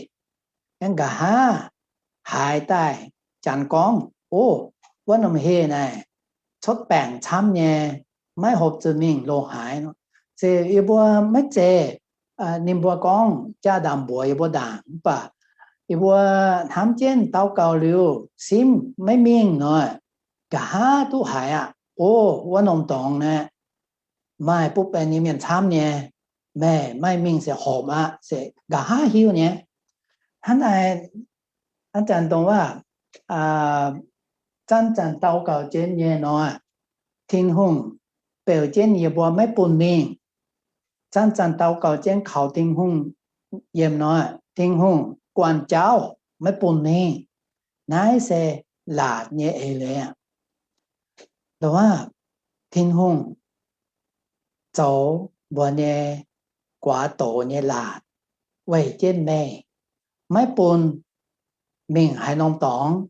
Aengx nqa'haav haiz daaih janx gorngv, O, wuov norm heh naaic cuotv baengc camv nyei, maiv hopv zuqc mingh loz-haaix. Se yie mbuo maiv zeiz ninh mbuo gorngv jaa-ndaangc mbuox yie mbuo ndaangc, mv baac yie mbuo hnamv jienv daux gaux liuz, simv maiv mingh nor, nqa'haav duqv haiz aqv. O, wuov norm dorngx naaic maaih butv benx nyei mienh camv nyei, meih maiv mingh se horpc aqv. Se nqa'haav hiuv nyei. Hnangv naaic, hnangv zanc dongh wuov, zanc-zanc daux gaux jienv nyei nor, Tin-Hungh beuv jienv yie mbuo maiv bun mingh. Zanc-zanc daux gaux jienv kaux Tin-Hungh yiem nor, Tin-Hungh guanh jauv maiv bun mingh. Naaiv se laatc nyei eix leiz aqv. Nduov, Tin-Hungh zoux mbuo nyei guaax doz nyei laatc weih jienv meih, maiv bun mingh haaix norm dorngx,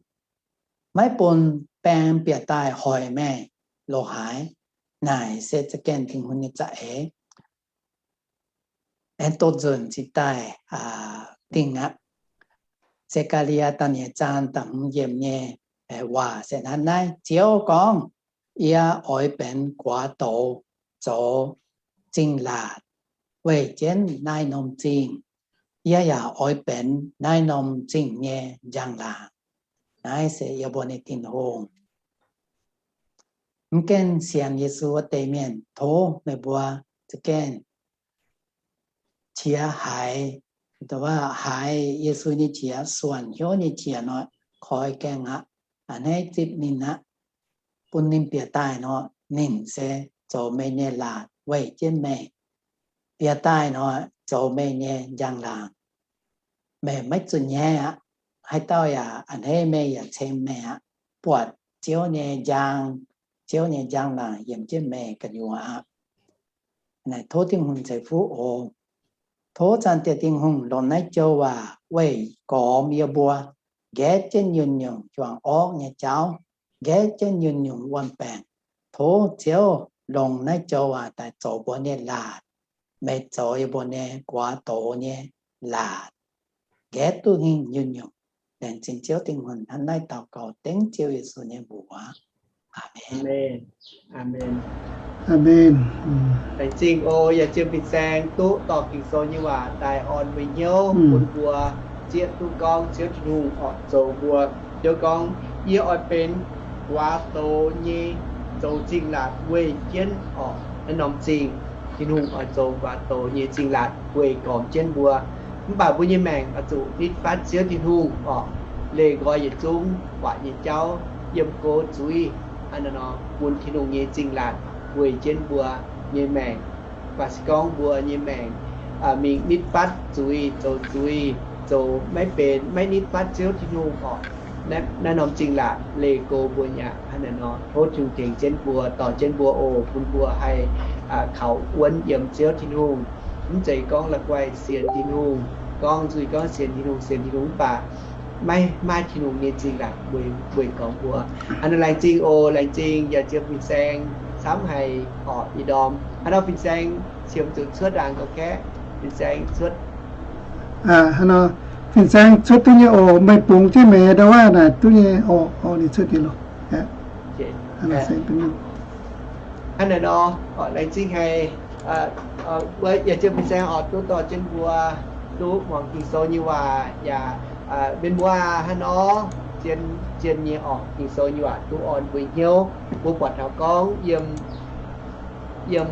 maiv bun baeng bieqc daaih hoic meih loz-haaix. Naaic se za'gengh Tin-Hungh nyei za'eix. Aengx doh nzunc cingx daaih dingh aqv. Se^kaa^li^yaa da'nyeic zaang da'hmz yiemc nyei waac se hnangv naaiv. Ziouv gorngv, Yie oix benx guaax doz zoux zingh laatc weih jienv naaiv norm zingh. Yie yaac oix benx naaiv norm zingh nyei njang-laangc. Naaiv se yie mbuo nyei Tin-Hungh. Mv gaengh sienx Yesu wuov deix mienh, tov meih mbuo za'gengh qiex haiz, haiz Yesu nyei qiex, suonc hnyouv nyei qiex nor, koi gaengh aqv. A'hneiv zipv ninh aqv. Bun ninh bieqc daaih nor, ninh se zoux meih nyei laatc weih jienv meih. Bieqc daaih nor, zoux meih nyei njang-laangc. Meih maiv zuqc nyaiv aqv. Haaix dauh yaac a'hneiv meih yaac ceng meih aqv. Buatc Ziouv nyei njang, Ziouv nyei njang-laangc yiem jienv meih gu'nyuoz aqv. Naaic tov Tin-Hungh ceix fuqv oc. Tov Zaangc Diex Tin-Hungh longc naaiv joux waac weih gormx yie mbuo, nqaeqv jienv nyungc-nyungc juangc orqv nyei jauv, nqaeqv jienv nyungc-nyungc wuon-baengc. Tov Ziouv longc naaiv joux waac daaih zoux mbuo nyei laatc, meih zoux yie mbuo nyei guaax doz nyei laatc, nqaeqv duqv hingh nyungc-nyungc. Laengz zingh Ziouv Tin-Hungh. Hnangv naaiv daux gaux dengv Ziouv Yesu nyei mbuox. Aamen. Aamen. Laengz zingh oc. Yaac ziouc fin-saeng duqv dorh Ging-Sou nyei waac daaih orn mbuo hnyouv, bun mbuo zieqv duqv gorngv Ziouv Tin-Hungh oix zoux mbuo. Ziouv gorngv, Yie oix benx guaax doz nyei zoux zingh laatc weih jienv orqc, naaiv norm zingh. Tin-Hungh oix zoux guaax doz nyei zingh laatc weih gormx jienv mbuo. Mv baac mbuo nyei maengc oix zuqc nitv fatv Ziouv Tin-Hungh orqc, leih nqoi yietc zungv waac nyei jauv yiem go zuiz, hnangv naaiv nor bun Tin-Hungh nyei zingh laatc weic jienv mbuo nyei maengc. Baac se gorngv mbuo nyei maengc mingh nitv fatv zuiz, zoux zuiz, zoux maiv benx, maiv nitv fatv Ziouv Tin-Hungh orqc, naaiv norm zingh laatc leih go mbuo nyei aqv. Hnangv naaiv nor tov Tin-Hungh tengx jienv mbuo, dorh jienv mbuo oc, bun mbuo haih kaux wuonv yiem Ziouv Tin-Hungh. Mv zeiz gorngv la'guaih sienx Tin-Hungh, gorngv nzuih gorngv sienx Tin-Hungh, sienx Tin-Hungh mv baac maiv maaih Tin-Hungh nyei zingh laatc weic gormx mbuo. Hnangv naaiv laengz zingh oc, laengz zingh yaac ziepc fin-saeng camv haic orqc, ih ndorm. Hnangv nor fin-saeng qiemx zuqc cuotv ndaangc ga'kaeqv, fin-saeng cuotv. Hnangv nor fin-saeng cuotv duqv nyei oc, meih bungx jienv meih ndau wuov naaic duqv nyei oc, ninh cuotv deix loh. Hnangv naaic nor, laengz zingh haic, yaac ziepc fin-saeng oc, duqv dorh jienv mbuo duqv muangx Ging-Sou nyei waac yaac mienh muoz aac, hnangv nor zien, zien nyei orqc, Ging-Sou nyei waac duqv orn mbuo hnyouv. Mbuo buatc taux gorngv yiem, yiem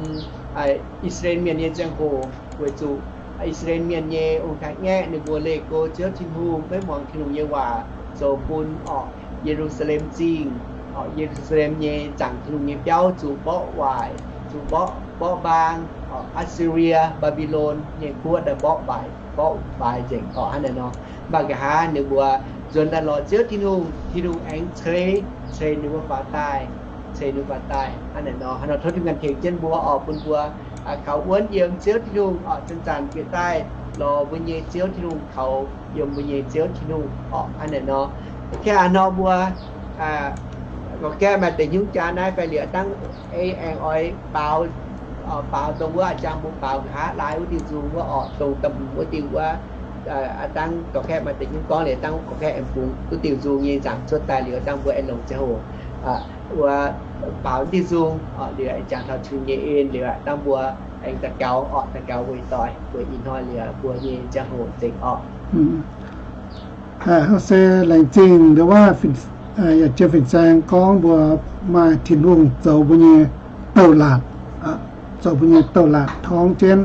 I^saa^laa^en Mienh nyei ziangh hoc, weic zuqc I^saa^laa^en Mienh nyei ong-taaix-ngaeqv ninh mbuo leih go Ziouv Tin-Hungh, maiv muangx Tin-Hungh nyei waac, zoux bun orqc Ye^lu^saa^lem Zingh, orqc Ye^lu^saa^lem nyei zaangc Tin-Hungh nyei biauv zuqc mborqv waaic, zuqc mborqv, mborqv mbaang, orqc Aa^si^lie, Mbaa^mbi^lon nyei guoqv daaih mborqv waaic, mborqv waaic nzengc orqc, hnangv naaic nor. Mv baac nqa'haav ninh mbuo nzuonx daaih lorz Ziouv Tin-Hungh, Tin-Hungh aengx ceix, ceix ninh mbuo faaux daaih, ceix ninh mbuo faaux daaih, hnangv naaic nor. Hnangv nor tov Tin-Hungh ganh tengx jienv mbuo orqc, bun mbuo kaux wuonv yiem Ziouv Tin-Hungh orqc, zanc-zanc bieqc daaih lorz mbuo nyei Ziouv Tin-Hungh, kaux yiem mbuo nyei Ziouv Tin-Hungh orqc, hnangv naaic nor. Hnangv nor mbuo ga'gaeqv maaih deix hnyouv jaa naaiv fai liuz dangv ei aengx oix baaux, baaux dongh wuov a'jang mbuo baaux nqa'haav laai wuov diuh nzung wuov orqc, dongh da'hmz wuov diuh wuov, dangv ga'gaeqv maaih deix hnyouv gorngv liuz dangv ga'gaeqv aengx bungx wuov diuh nzung nyei nzaangc cuotv daaih liuz dangv mbuo aengx longc ziangh hoc wuov baaux diuh nzung liuz jangx taux Tin-Hungh nyei en liuz dangv mbuo aengx daux gaux orqc, daux gaux weic doix, weic ih hnoi liuz mbuo nyei ziangh hoc nzengc orqc. Hnangv se laengz zingh ndau wuov, yaac jiem fin-saeng gorngv mbuo maaih Tin-Hungh zoux mbuo nyei douh laatc, zoux mbuo nyei douh laatc torngv jienv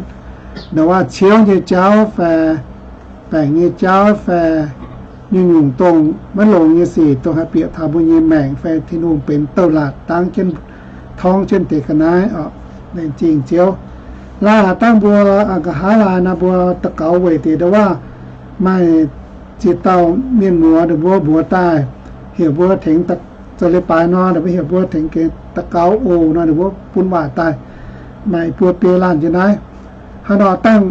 ndau wuov ciouv nyei jauv fai baengc nyei jauv fai nyungc-nyungc dongh maiv longx nyei sic dongh haih bieqc taux mbuo nyei maengc fai Tin-Hungh benx douh laatc dangv jienv, torngv jienv deix ga'naaiv orqc. Laengz zingh Ziouv. Laaix dangh mbuo nqa'haav laaix naaiv mbuo daux gaux weic deix ndau wuov maaih ziex dauh mienh muoz, ninh mbuo mbuox daaih heuc mbuo tengx, zoux leiz-baaix nor, ninh mbuo heuc mbuo tengx gengx daux gaux oc nor, ninh mbuo bun waac daaih maaih buo biei laanh njiec naaiv. Hnangv nor dangh,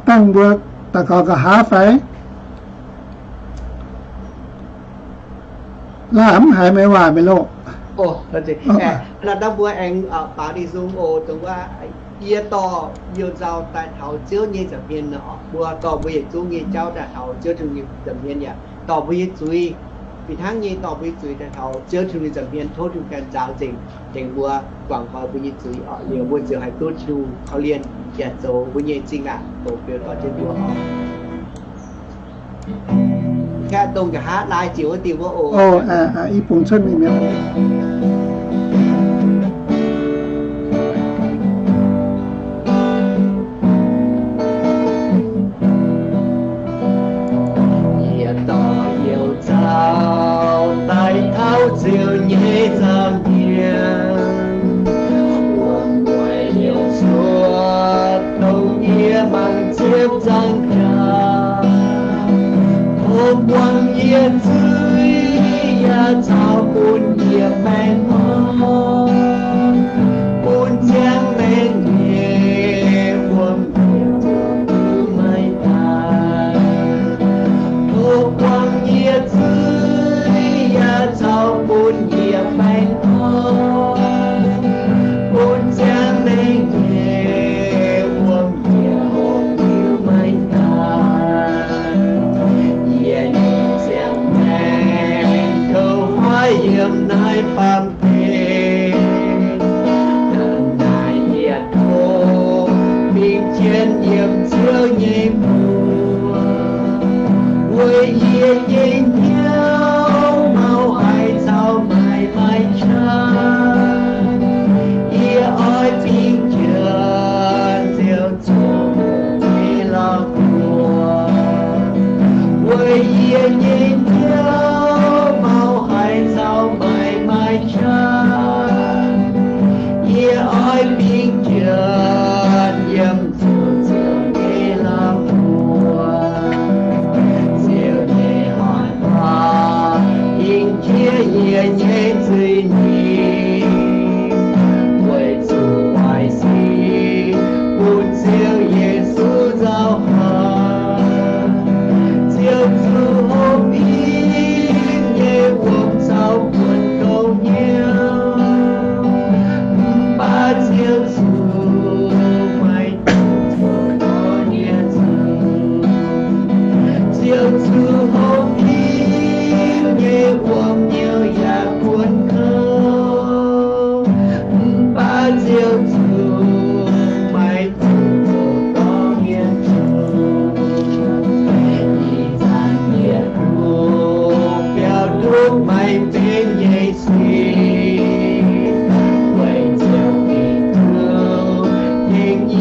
dangh mbuo daux gaux nqa'haav fai? Laaix mv haiz meih waac meih loh. Nor dangh mbuo aengx baaux ninh nzung oc, dongh wuov, yie dorh you-nzauh daaih taux Ziouv nyei nza'hmien nor, mbuo dorh mbuo yietc zungv nyei jauv daaih taux Ziouv Tin-Hungh nyei nza'hmien yaac dorh mbuo nyei zuiz, fih hnangv nyei dorh mbuo nyei zuiz daaih taux Ziouv Tin-Hungh nyei nza'hmien, tov Tin-Hungh ganh nzaaux nzengc, tengx mbuo guangc nqoi mbuo nyei zuiz orqc, liuz mbuo ziouc haih duqv Tin-Hungh korv-lienh yaac zoux mbuo nyei zingh laatc, goux beu dorh jienv mbuo orqc. Kaeqv dongh nqa'haav laai ziouc wuov diuh wuov oc. I bung cuotv mingh mi'aqv. Yie dorh you-nzauh daaih taux Ziouv nyei nza'hmien, wuom-mueic liouc cuotv dongh yie mangc ziepc nzaangc jaax, tov buangh yie zuiz yaac caux bun yie baengh orn, bun ziangh maengc nyei wuom-mueic zuqc maiv daaih. Tov buangh yie zuiz yaac caux bun yie baengh orn, bun ziangh maengc nyei wuom-mueic zuqc maiv daaih. Yie nyei ziangh maengc kouv haiv yiem naaiv baamh gen, naaiv yie tov mingh jienv yiem Ziouv nyei mbuox, weic yie nyei hnyouv mauv haic caux maaiz maiv qaqv. Yie oix dingc jienv Ziouv zoux nyei la'guaih.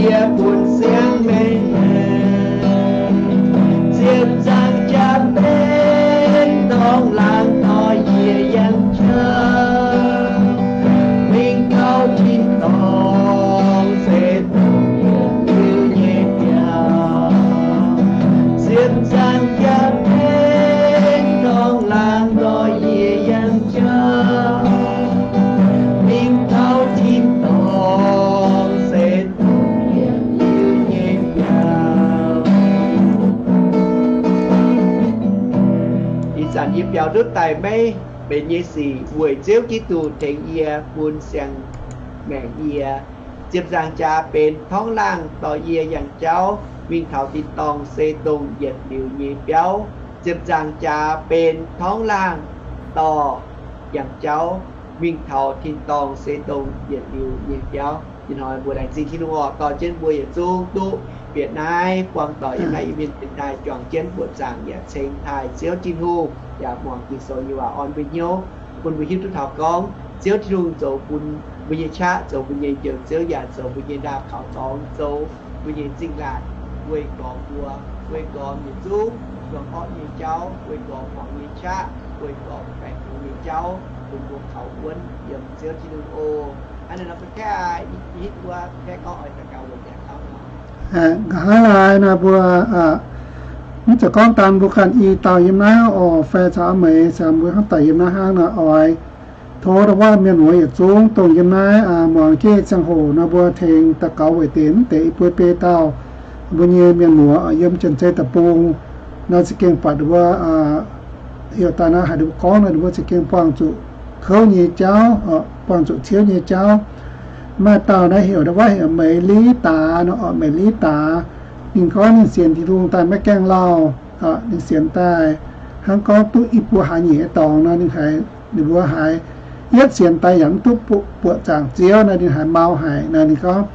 Yie bun siang maengc, ziepc nzaangc jaax benx dorngx laangz dorh yie yangh jauv, mingh taux tin-dorngh se dongh yietc liuz nyei biauv. Ziepc nzaangc jaax benx dorngx laangz dorh yie yangh jauv, mingh taux tin-dorngh se Ih zanc yie biaux ndutv daaih maiv benx nyei sic weic Ziouv Giduc tengx yie, bun siang-maengc yie. Ziepc nzaangc jaax benx torngv laangh dorh yie yangh jauv mingh taux tin-dorngh se dongh yietc liuz nyei biauv. Ziepc nzaangc jaax benx torngv laangh dorh yangh jauv mingh taux tin-dorngh se dongh yietc liuz nyei biauv. Ih hnoi mbuo laengz zingh Tin-Hungh oc, dorh jienv mbuo yietc zungv duqv bieqc naaiv buangh doic yiem naaiv Iu-Mienh mienh daaih juangc jienv buoqc zaangc yaac ceng taaih Ziouv Tin-Hungh, yaac muangx Ging-Sou nyei waac orn mbuo hnyouv, bun mbuo hiuv duqv taux gorngv Ziouv Tin-Hungh zoux bun mbuo nyei qaqv, zoux mbuo nyei Njoux Ziouv, yaac zoux mbuo nyei ndaauh kaux dorngx, zoux mbuo nyei zingh laatc, weih gormx mbuo, weih gormx yietc zungv zuangx orqv nyei jauv, weih gormx muangx nyei qaqv, weih gormx baengc hnyouv nyei jauv, bun mbuo kaux wuonv yiem Ziouv Tin-Hungh oc. Hnangv naaiv nor, mbuo kaeqv, hitv wuov kaeqv gorngv oix daux gaux weic jaax dauh nor. Nqa'haav laai nor mbuo mv zeiz gorngv daan mbuo ganh i dauh yiem naaiv oc, fai caux a'meix caux mbuo hnangv daaih yiem naaiv hnangv nor oix tov ndau wuov mienh muoz yietc zungv dongh yiem naaiv muangx jienv ziangh hoc nor mbuo tengx daux gaux weic deix mv deix i buo biei dauh mbuo nyei mienh muoz yiem Janx-Zei Deic-Bung nor, za'gengh buatc ninh mbuo heuc daaih nor haiz ninh mbuo gorngv nor, ninh mbuo za'gengh buangh zuqc kouv nyei jauv, buangh zuqc ciouv nyei jauv. Maaih dauh naaiv heuc ndau wuov heuc Meix Liv Daax nor, Meix Liv Daax. Ninh gorngv ninh sienx Tin-Hungh daaih maiv gaengh lauh, ninh sienx daaih hnangv gorngv duqv i buo hlaax nyeic nyei dorngx nor, ninh haiz ninh mbuo haiz yietv sienx daaih yaac mv duqv buoqc zaangc Ziouv nor, ninh haiz mau haic nor. Ninh gorngv,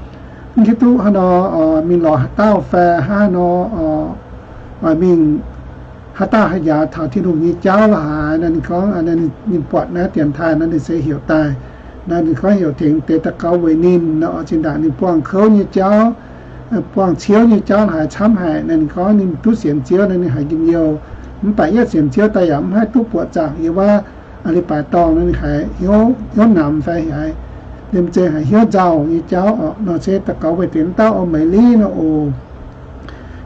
mv hiuv duqv hnangv nor mingh lorz haaix dauh fai hnangv nor mingh haaix dauh haaix yaauc taux Tin-Hungh nyei jauv la'haaix nor. Ninh gorngv ninh buatc naaiv dienx taaih nor, ninh se heuc daaih nor, ninh gorngv heuc tengx deix daux gaux weic ninh nor. Zinh ndaangc ninh buangh kouv nyei jauv, buangh ciouv nyei jauv la'haaix camv haic nor, ninh gorngv ninh duqv sienx Ziouv nor, ninh haiz njien-youh. Mv baac yietv sienx Ziouv daaih yaac mv haih duqv buoqc zaangc yiem wuov leiz-baaix dorngh nor, ninh haiz hnyouv, hnyouv namx fai haiz liemh zeih haiz hnyouv nzauh nyei jauv oc. Nor se daux gaux weic deix mv dauh oc, Meix Liv nor oc.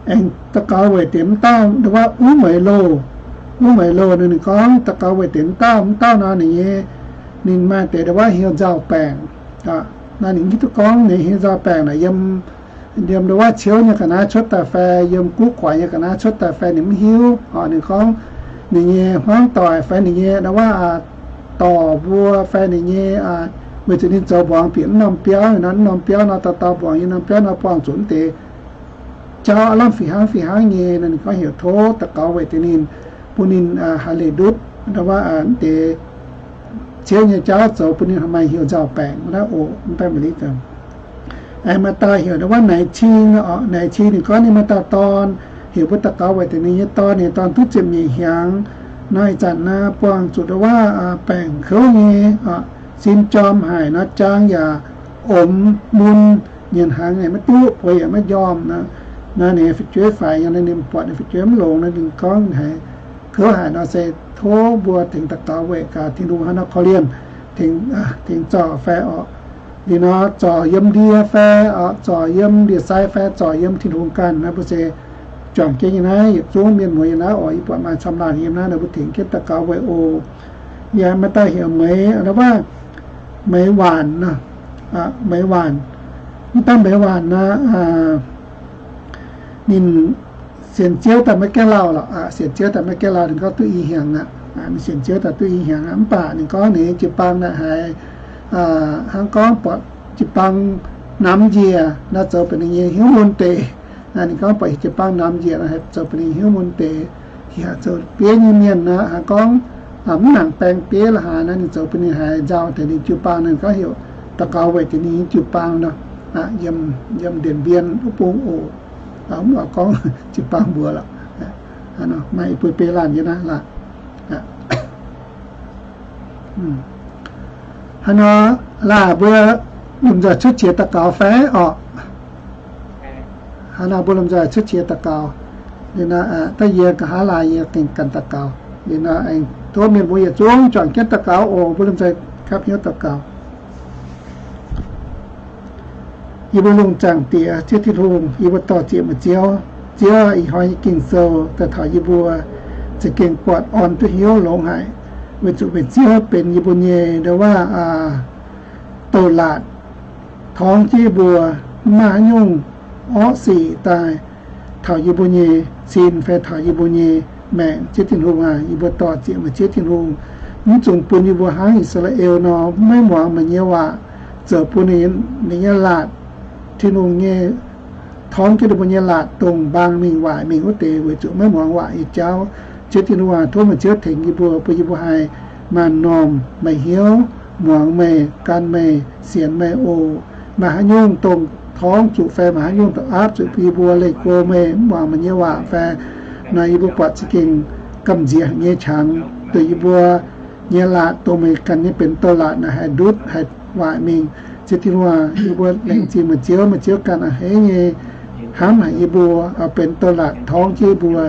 Aengx daux gaux weic deix mv dauh ndau wuov Uv Meix Loh. Uv Meix Loh nor ninh gorngv daux gaux weic deix mv dauh, mv dauh nor ninh nyei, ninh maaih deix ndau wuov hnyouv nzauh baengc. Nor ninh hiuv duqv gorngv ninh hnyouv nzauh baengc naaic yiem, yiem ndau wuov ciouv nyei ga'naaiv cuotv daaih fai yiem guv guaix nyei ga'naaiv cuotv daaih fai ninh mv hiuv. Ninh gorngv ninh nyei hmuangv doic fai ninh nyei ndau wuov dorc mbuo fai ninh nyei, weic zuqc ninh zoux mbuangz bieqc mv norm biauv nor, mv norm biauv nor dauh dauh mbuangz nyei norm biauv nor buangh zuqc mv deix jauv aav lamh fih hnangv fih hnangv nyei nor, ninh gorngv heuc tov daux gaux weic deix ninh, bun ninh haih leih ndutv ndau wuov mv deix ciouv nyei jauv zoux bun ninh haih maaih hnyouv nzauh baengc naaiv oc. Mv baac Meix Liv, aengx maaih dauh heuc ndau wuov Naix Cing, Naix Cing ninh gorngv ninh maaih dauh dorn, heuc mbuo daux gaux weic deix ninh nyei dorn, ninh dorn duqv ziepc nyeic hnyangx nor, ih zanc naaiv buangh zuqc ndau wuov baengc kouv nyei, sin jorm haic nor, jaang yaac omx mun nyienz hnaangx maiv duqv, bueix yaac maiv njormh nor. Naaiv ninh fu'jueiv faix nyei nor, ninh buatc ninh fu'jueiv mv longx nor, ninh gorngv haiz kouv haic nor se tov mbuo tengx daux gaux weic gaax Tin-Hungh hnangv nor korv-lienh, tengx zorc fai oc. Liuz nor zorc yiem ndie fai oc, zorc yiem ndie-sai fai zorc yiem Tin-Hungh ganh nor, mbuo se juangc jienv nyei naaiv yietc zungv mienh muoz yiem naaiv oc. Yie buatc maaih camv laanh yiem naaiv nor, mbuo tengx jienv daux gaux weic oc. Yaac maaih dauh heuc Meix, ndau wuov Meix Waanc, Meix Waanc. Mv daan Meix Waanc nor, ninh sienx Ziouv daaih maiv gaengh lauh lorqc, sienx Ziouv daaih maiv gaengh lauh, ninh gorngv duqv i hnyangx aqv. Ninh sienx Ziouv daaih duqv i hnyangx aqv, mv baac ninh gorngv ninh jiu-baang naaic haiz hnangv gorngv buatc jiu-baang namx njiec nor, zoux bun ninh nyei hnyouv mun deix. Ninh gorngv buatc jiu-baang namx njiec nor, haiz zoux bun ninh hnyouv mun deix. Yaac zoux bieiv nyei mienh nor, haiz gorngv mv nangc baeng bieiv la'haaix nor, ninh zoux bun ninh haiz nzauh deix ninh jiu-baang. Ninh gorngv heuc daux gaux weic deix ninh nyei jiu-baang nor, yiem Điện Biên wuov bung oc. Mv oix gorngv jiu-baang mbuox lorqc, maaih i buo biei laanh nyei naaiv lorqc. Hnangv nor, laaix mbuo lomh nzoih cuotv qiex daux gaux fai orqc? Aa, naaiv mbuo lomh nzoih cuotv qiex daux gaux. Liuz nor, da'yie nqa'haav laai yie gengh ganh daux gaux. Liuz nor aengx tov mienh mbuo yietc zungv juangc jienv daux gaux oc. Mbuo lomh nzoih gapv hnyouv daux gaux. Yie mbuo lungh zaangc Diex, Ziouv Tin-Hungh, yie mbuo dor-ziec meih Ziouv. Ziouv aac, ih hnoi nyei Ging-Sou daaih taux yie mbuo za'gengh buatc orn duqv hnyouv longx haic, weic zuqc meih Ziouv benx yie mbuo nyei ndau-waav, aa, douz-laatc, torngv jienv yie mbuo, mv maaih haaix nyungc orqv sic daaih taux yie mbuo nyei sin fai taux yie mbuo nyei maengc. Ziouv Tin-Hungh aac, yie mbuo dor-ziec meih Ziouv Tin-Hungh, mv dungx bun yie mbuo hnangv I^saa^laa^en nor, maiv muangx meih nyei waac, zoux bun ninh nyei laatc, Tin-Hungh nyei, torngv jienv ninh mbuo nyei laatc dongh mbaang mingh waaic mingh wuov deix, weic zuqc maiv muangx waac nyei jauv. Ziouv Tin-Hungh aac, tov meih Ziouv tengx yie mbuo, bun yie mbuo haih maaih m'normh meih hnyouv, muangx meih, gan meih, sienx meih oc. Maaih haaix nyungc dongh torngv zuqc fai maaih haaix nyungc dongh aapv zuqc bun yie mbuo leih go meih, mv muangx meih nyei waac fai, nor yie mbuo buatc za'gengh gamh nziex haic nyei qangx, dongh yie mbuo nyei laatc dongh meih ganh nyei benx douz-laatc naaic haih ndutv haih waaic mingh. Ziouv Tin-Hungh aac, yie mbuo laengz zingh meih Ziouv, meih Ziouv ganh a'hneiv nyei hnamv haic yie mbuo, oix benx douz-laatc torngv jienv yie mbuo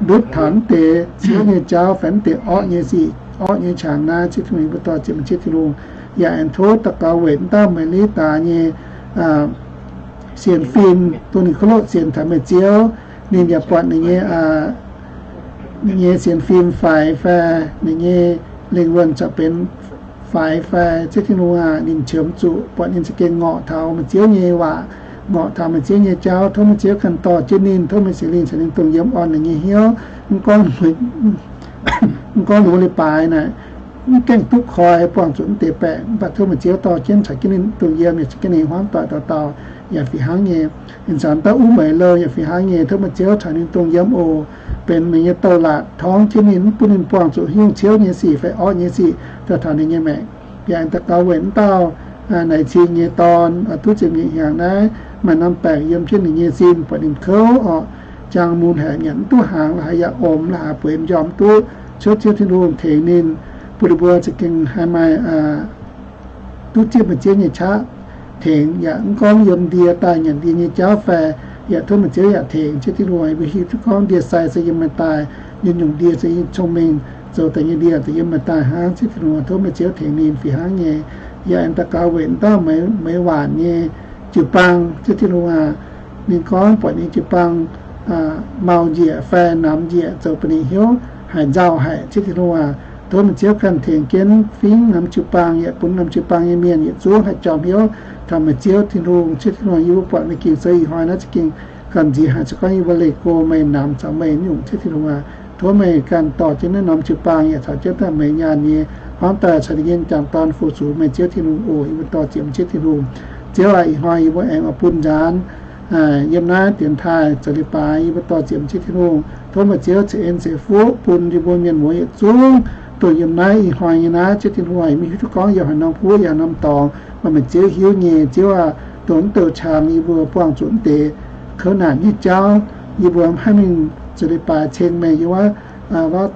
ndutv taux mv deix ciouv nyei jauv fai mv deix orqv nyei sic, orqv nyei qangx naaiv. Ziouv Tin-Hungh, yie mbuo dor-ziec meih Ziouv Tin-Hungh, yaac aengx tov daux gaux weic dauh Meih Li Daa nyei sienx fim, dongh ninh kuv loqv sienx taux meih Ziouv, ninh yaac buatc ninh nyei, ninh nyei sienx fim faix fai ninh nyei lingh wuonh corc benx faix fai, Ziouv Tin-Hungh aac, ninh qiemx zuqc buatc ninh za'gengh ngorc taux meih Ziouv nyei waac, ngorc taux meih Ziouv nyei jauv. Tov meih Ziouv ganh dorh jienv ninh, tov meih Singx Lingh caux ninh dongh yiem orn ninh nyei hnyouv. Mv gorngv, mv gorngv ninh mbuo leiz-baaix naaic mv gaengh duqv koi buangh zuqc mv deix baengc, mv baac tov meih Ziouv dorh jienv caux jienv ninh dongh yiem, yaac caux jienv ninh hmuangv doic dauh dauh yaac fih hnangv nyei. Ih zanc daaih uv mueiz louh yaac fih hnangv nyei. Tov meih Ziouv caux ninh dongh yiem oc, benx meih nyei douz-laatc torngv jienv ninh, mv bun ninh buangh zuqc haaix nyungc ciouv nyei sic fai orqv nyei sic daaih taux ninh nyei maengc. Yaac aengx daux gaux weic mv dauh naaic cing nyei dorn, duqv ziepc nyeic hnyangx naaiv, maaih norm baengc yiem jienv ninh nyei sin, buatc ninh kouv orqc, jangx mun haic, nyanc mv duqv hnaangx, la'haaix yaac omx, la'haaix bueix m'njormh mv duqv. Cuotv Ziouv Tin-Hungh tengx ninh, bun ninh mbuo za'gengh haih maaih duqv zieqv meih Ziouv nyei qaqv tengx, yaac mv gorngv yiem ndie daaih nyanc ndie nyei jauv fai, yaac tov meih Ziouv yaac tengx. Ziouv Tin-Hungh, yie mbuo hiuv duqv gorngv ndie-sai se yiem meih daaih, nyungc-nyungc ndie se yiem cong-mengh zoux daaih nyei ndie za'gengh yiem meih daaih hnangv. Ziouv Tin-Hungh, tov meih Ziouv tengx ninh fih hnangv nyei. Yaac aengx daux gaux weic dauh Meih Waanc nyei jiu-baang. Ziouv Tin-Hungh aac, ninh gorngv buatc ninh jiu-baang mau njiec fai namx njiec zoux bun ninh hnyouv haic nzauh haic. Ziouv Tin-Hungh aac, tov meih Ziouv ganh tengx jienv fingx norm jiu-baang, yaac bun norm jiu-baang nyei mienh yietc zungv haih jorm hnyouv taux meih Ziouv Tin-Hungh. Ziouv Tin-Hungh, yie mbuo buatc meih Ging-Sou ih hnoi naaiv za'gengh gamh nziex haic. Se gorngv yie mbuo leih go meih, namx caux meih nyungc, Ziouv Tin-Hungh aac, tov meih ganh dorh jienv naaiv norm jiu-baang yaac caux jienv daaih meih nyaanh nyei hmuangv doic caux ninh nyei m'jangc dorn fu-sux meih, Ziouv Tin-Hungh oc. Yie mbuo dorh ziepc meih Ziouv Tin-Hungh. Ziouv aac, ih hnoi yie mbuo aengx oix bun nzaanx yiem naaiv dienx taaih zoux leiz-baaix. Yie mbuo dorh ziepc meih Ziouv Tin-Hungh, tov meih Ziouv ceix en ceix fuqv bun yie mbuo mienh muoz yietc zungv dongh yiem naaiv ih hnoi nyei naaiv. Ziouv Tin-Hungh aac, yie maiv hiuv duqv gorngv yiem haaix norm guoqv, yiem haaix norm dorngx, mv baac meih Ziouv hiuv nyei. Ziouv aac, dongh mv douh qangx yie mbuo buangh zuqc mv deix kouv naanc nyei jauv, yie mbuo maiv haih mingh zoux leiz-baaix ceng meih yiem wuov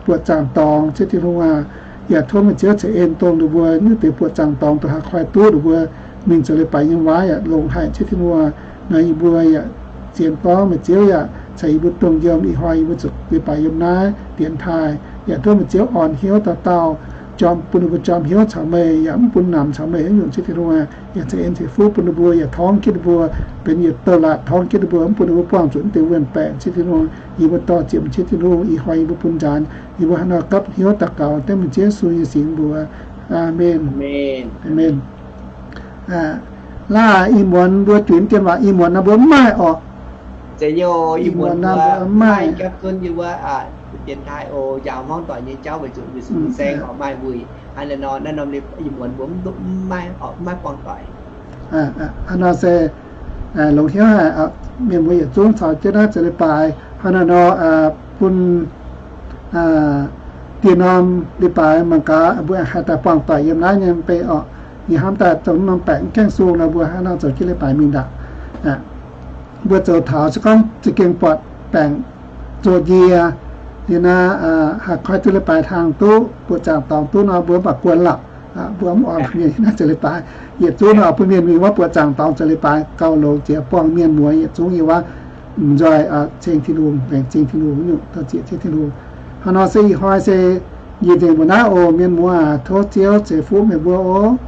buoqc zaangc dorngx. Ziouv Tin-Hungh aac, yaac tov meih Ziouv ceix en dongh ninh mbuo nyungc deix buoqc zaangc dorngx dongh haih koi duqv ninh mbuo mingh zoux leiz-baaix nyei waac yaac longx haic. Ziouv Tin-Hungh aac, nor yie mbuo yaac zien gorngv meih Ziouv yaac caux yie mbuo dongh yiem ih hnoi yie mbuo zoux leiz-baaix yiem naaiv dienx taaih. Yaac tov meih Ziouv orn hnyouv dauh dauh, jorm, bun ninh mbuo jorm hnyouv caux meih, yaac mv bun namx caux meih haaix nyungc. Ziouv Tin-Hungh aac, yaac ceix en ceix fuqv bun ninh mbuo, yaac torngv jienv ninh mbuo benx yietc douh laatc, torngv jienv ninh mbuo, mv bun ninh mbuo buangh zuqc mv deix wuonh baengc. Ziouv Tin-Hungh, yie mbuo dorh ziepc meih Ziouv Tin-Hungh, ih hnoi yie mbuo bun nzaanx, yie mbuo hnangv nor gapv hnyouv daux gaux dengv meih Ziouv Yesu nyei singx mbuox. Aamen. Aamen. Laav ih muonz mbuo juix dien waac ih muonz naaiv mbuo mv maaih orqc. Ih muonz naaiv mbuo mv maaih. Hnangv nor se longx hnyouv haic, mienh mbuo yietc zungv caux jienv naaiv zoux leiz-baaix. Hnangv nor nor, bun dieh norm leiz-baaix mangc gaax mbuo haih daaih buangh doic yiem naaiv nyei bei orqc. Yie hnamv daaih dongh norm baengc mv gaengh sung nor, mbuo hnangv nor zoux jienv leiz-baaix mingh ndaangc. Mbuo zoux taux se gorngv za'gengh buatc baengc zoqc njiec, liuz naaiv haih koi duqv leiz-baaix hlang duqv, buoqc zaangc dorngx duqv nor, mbuo mv baac guon lorqc. Mbuo mv oix mienh naaiv zoux leiz-baaix. Yietc zungv nor bun mienh mingh wuov buoqc zaangc dorngx zoux leiz-baaix gauh longx jiex, buangh mienh muoz yietc zungv yiem wuov, m'nzoih ceng Tin-Hungh, laengz zingh Tin-Hungh, nyungc douz zieqc zingh Tin-Hungh. Hnangv nor se ih hnoi se yie nzengc mbuo naaiv oc. Mienh muoz, tov Ziouv ceix fuqv meih mbuo oc.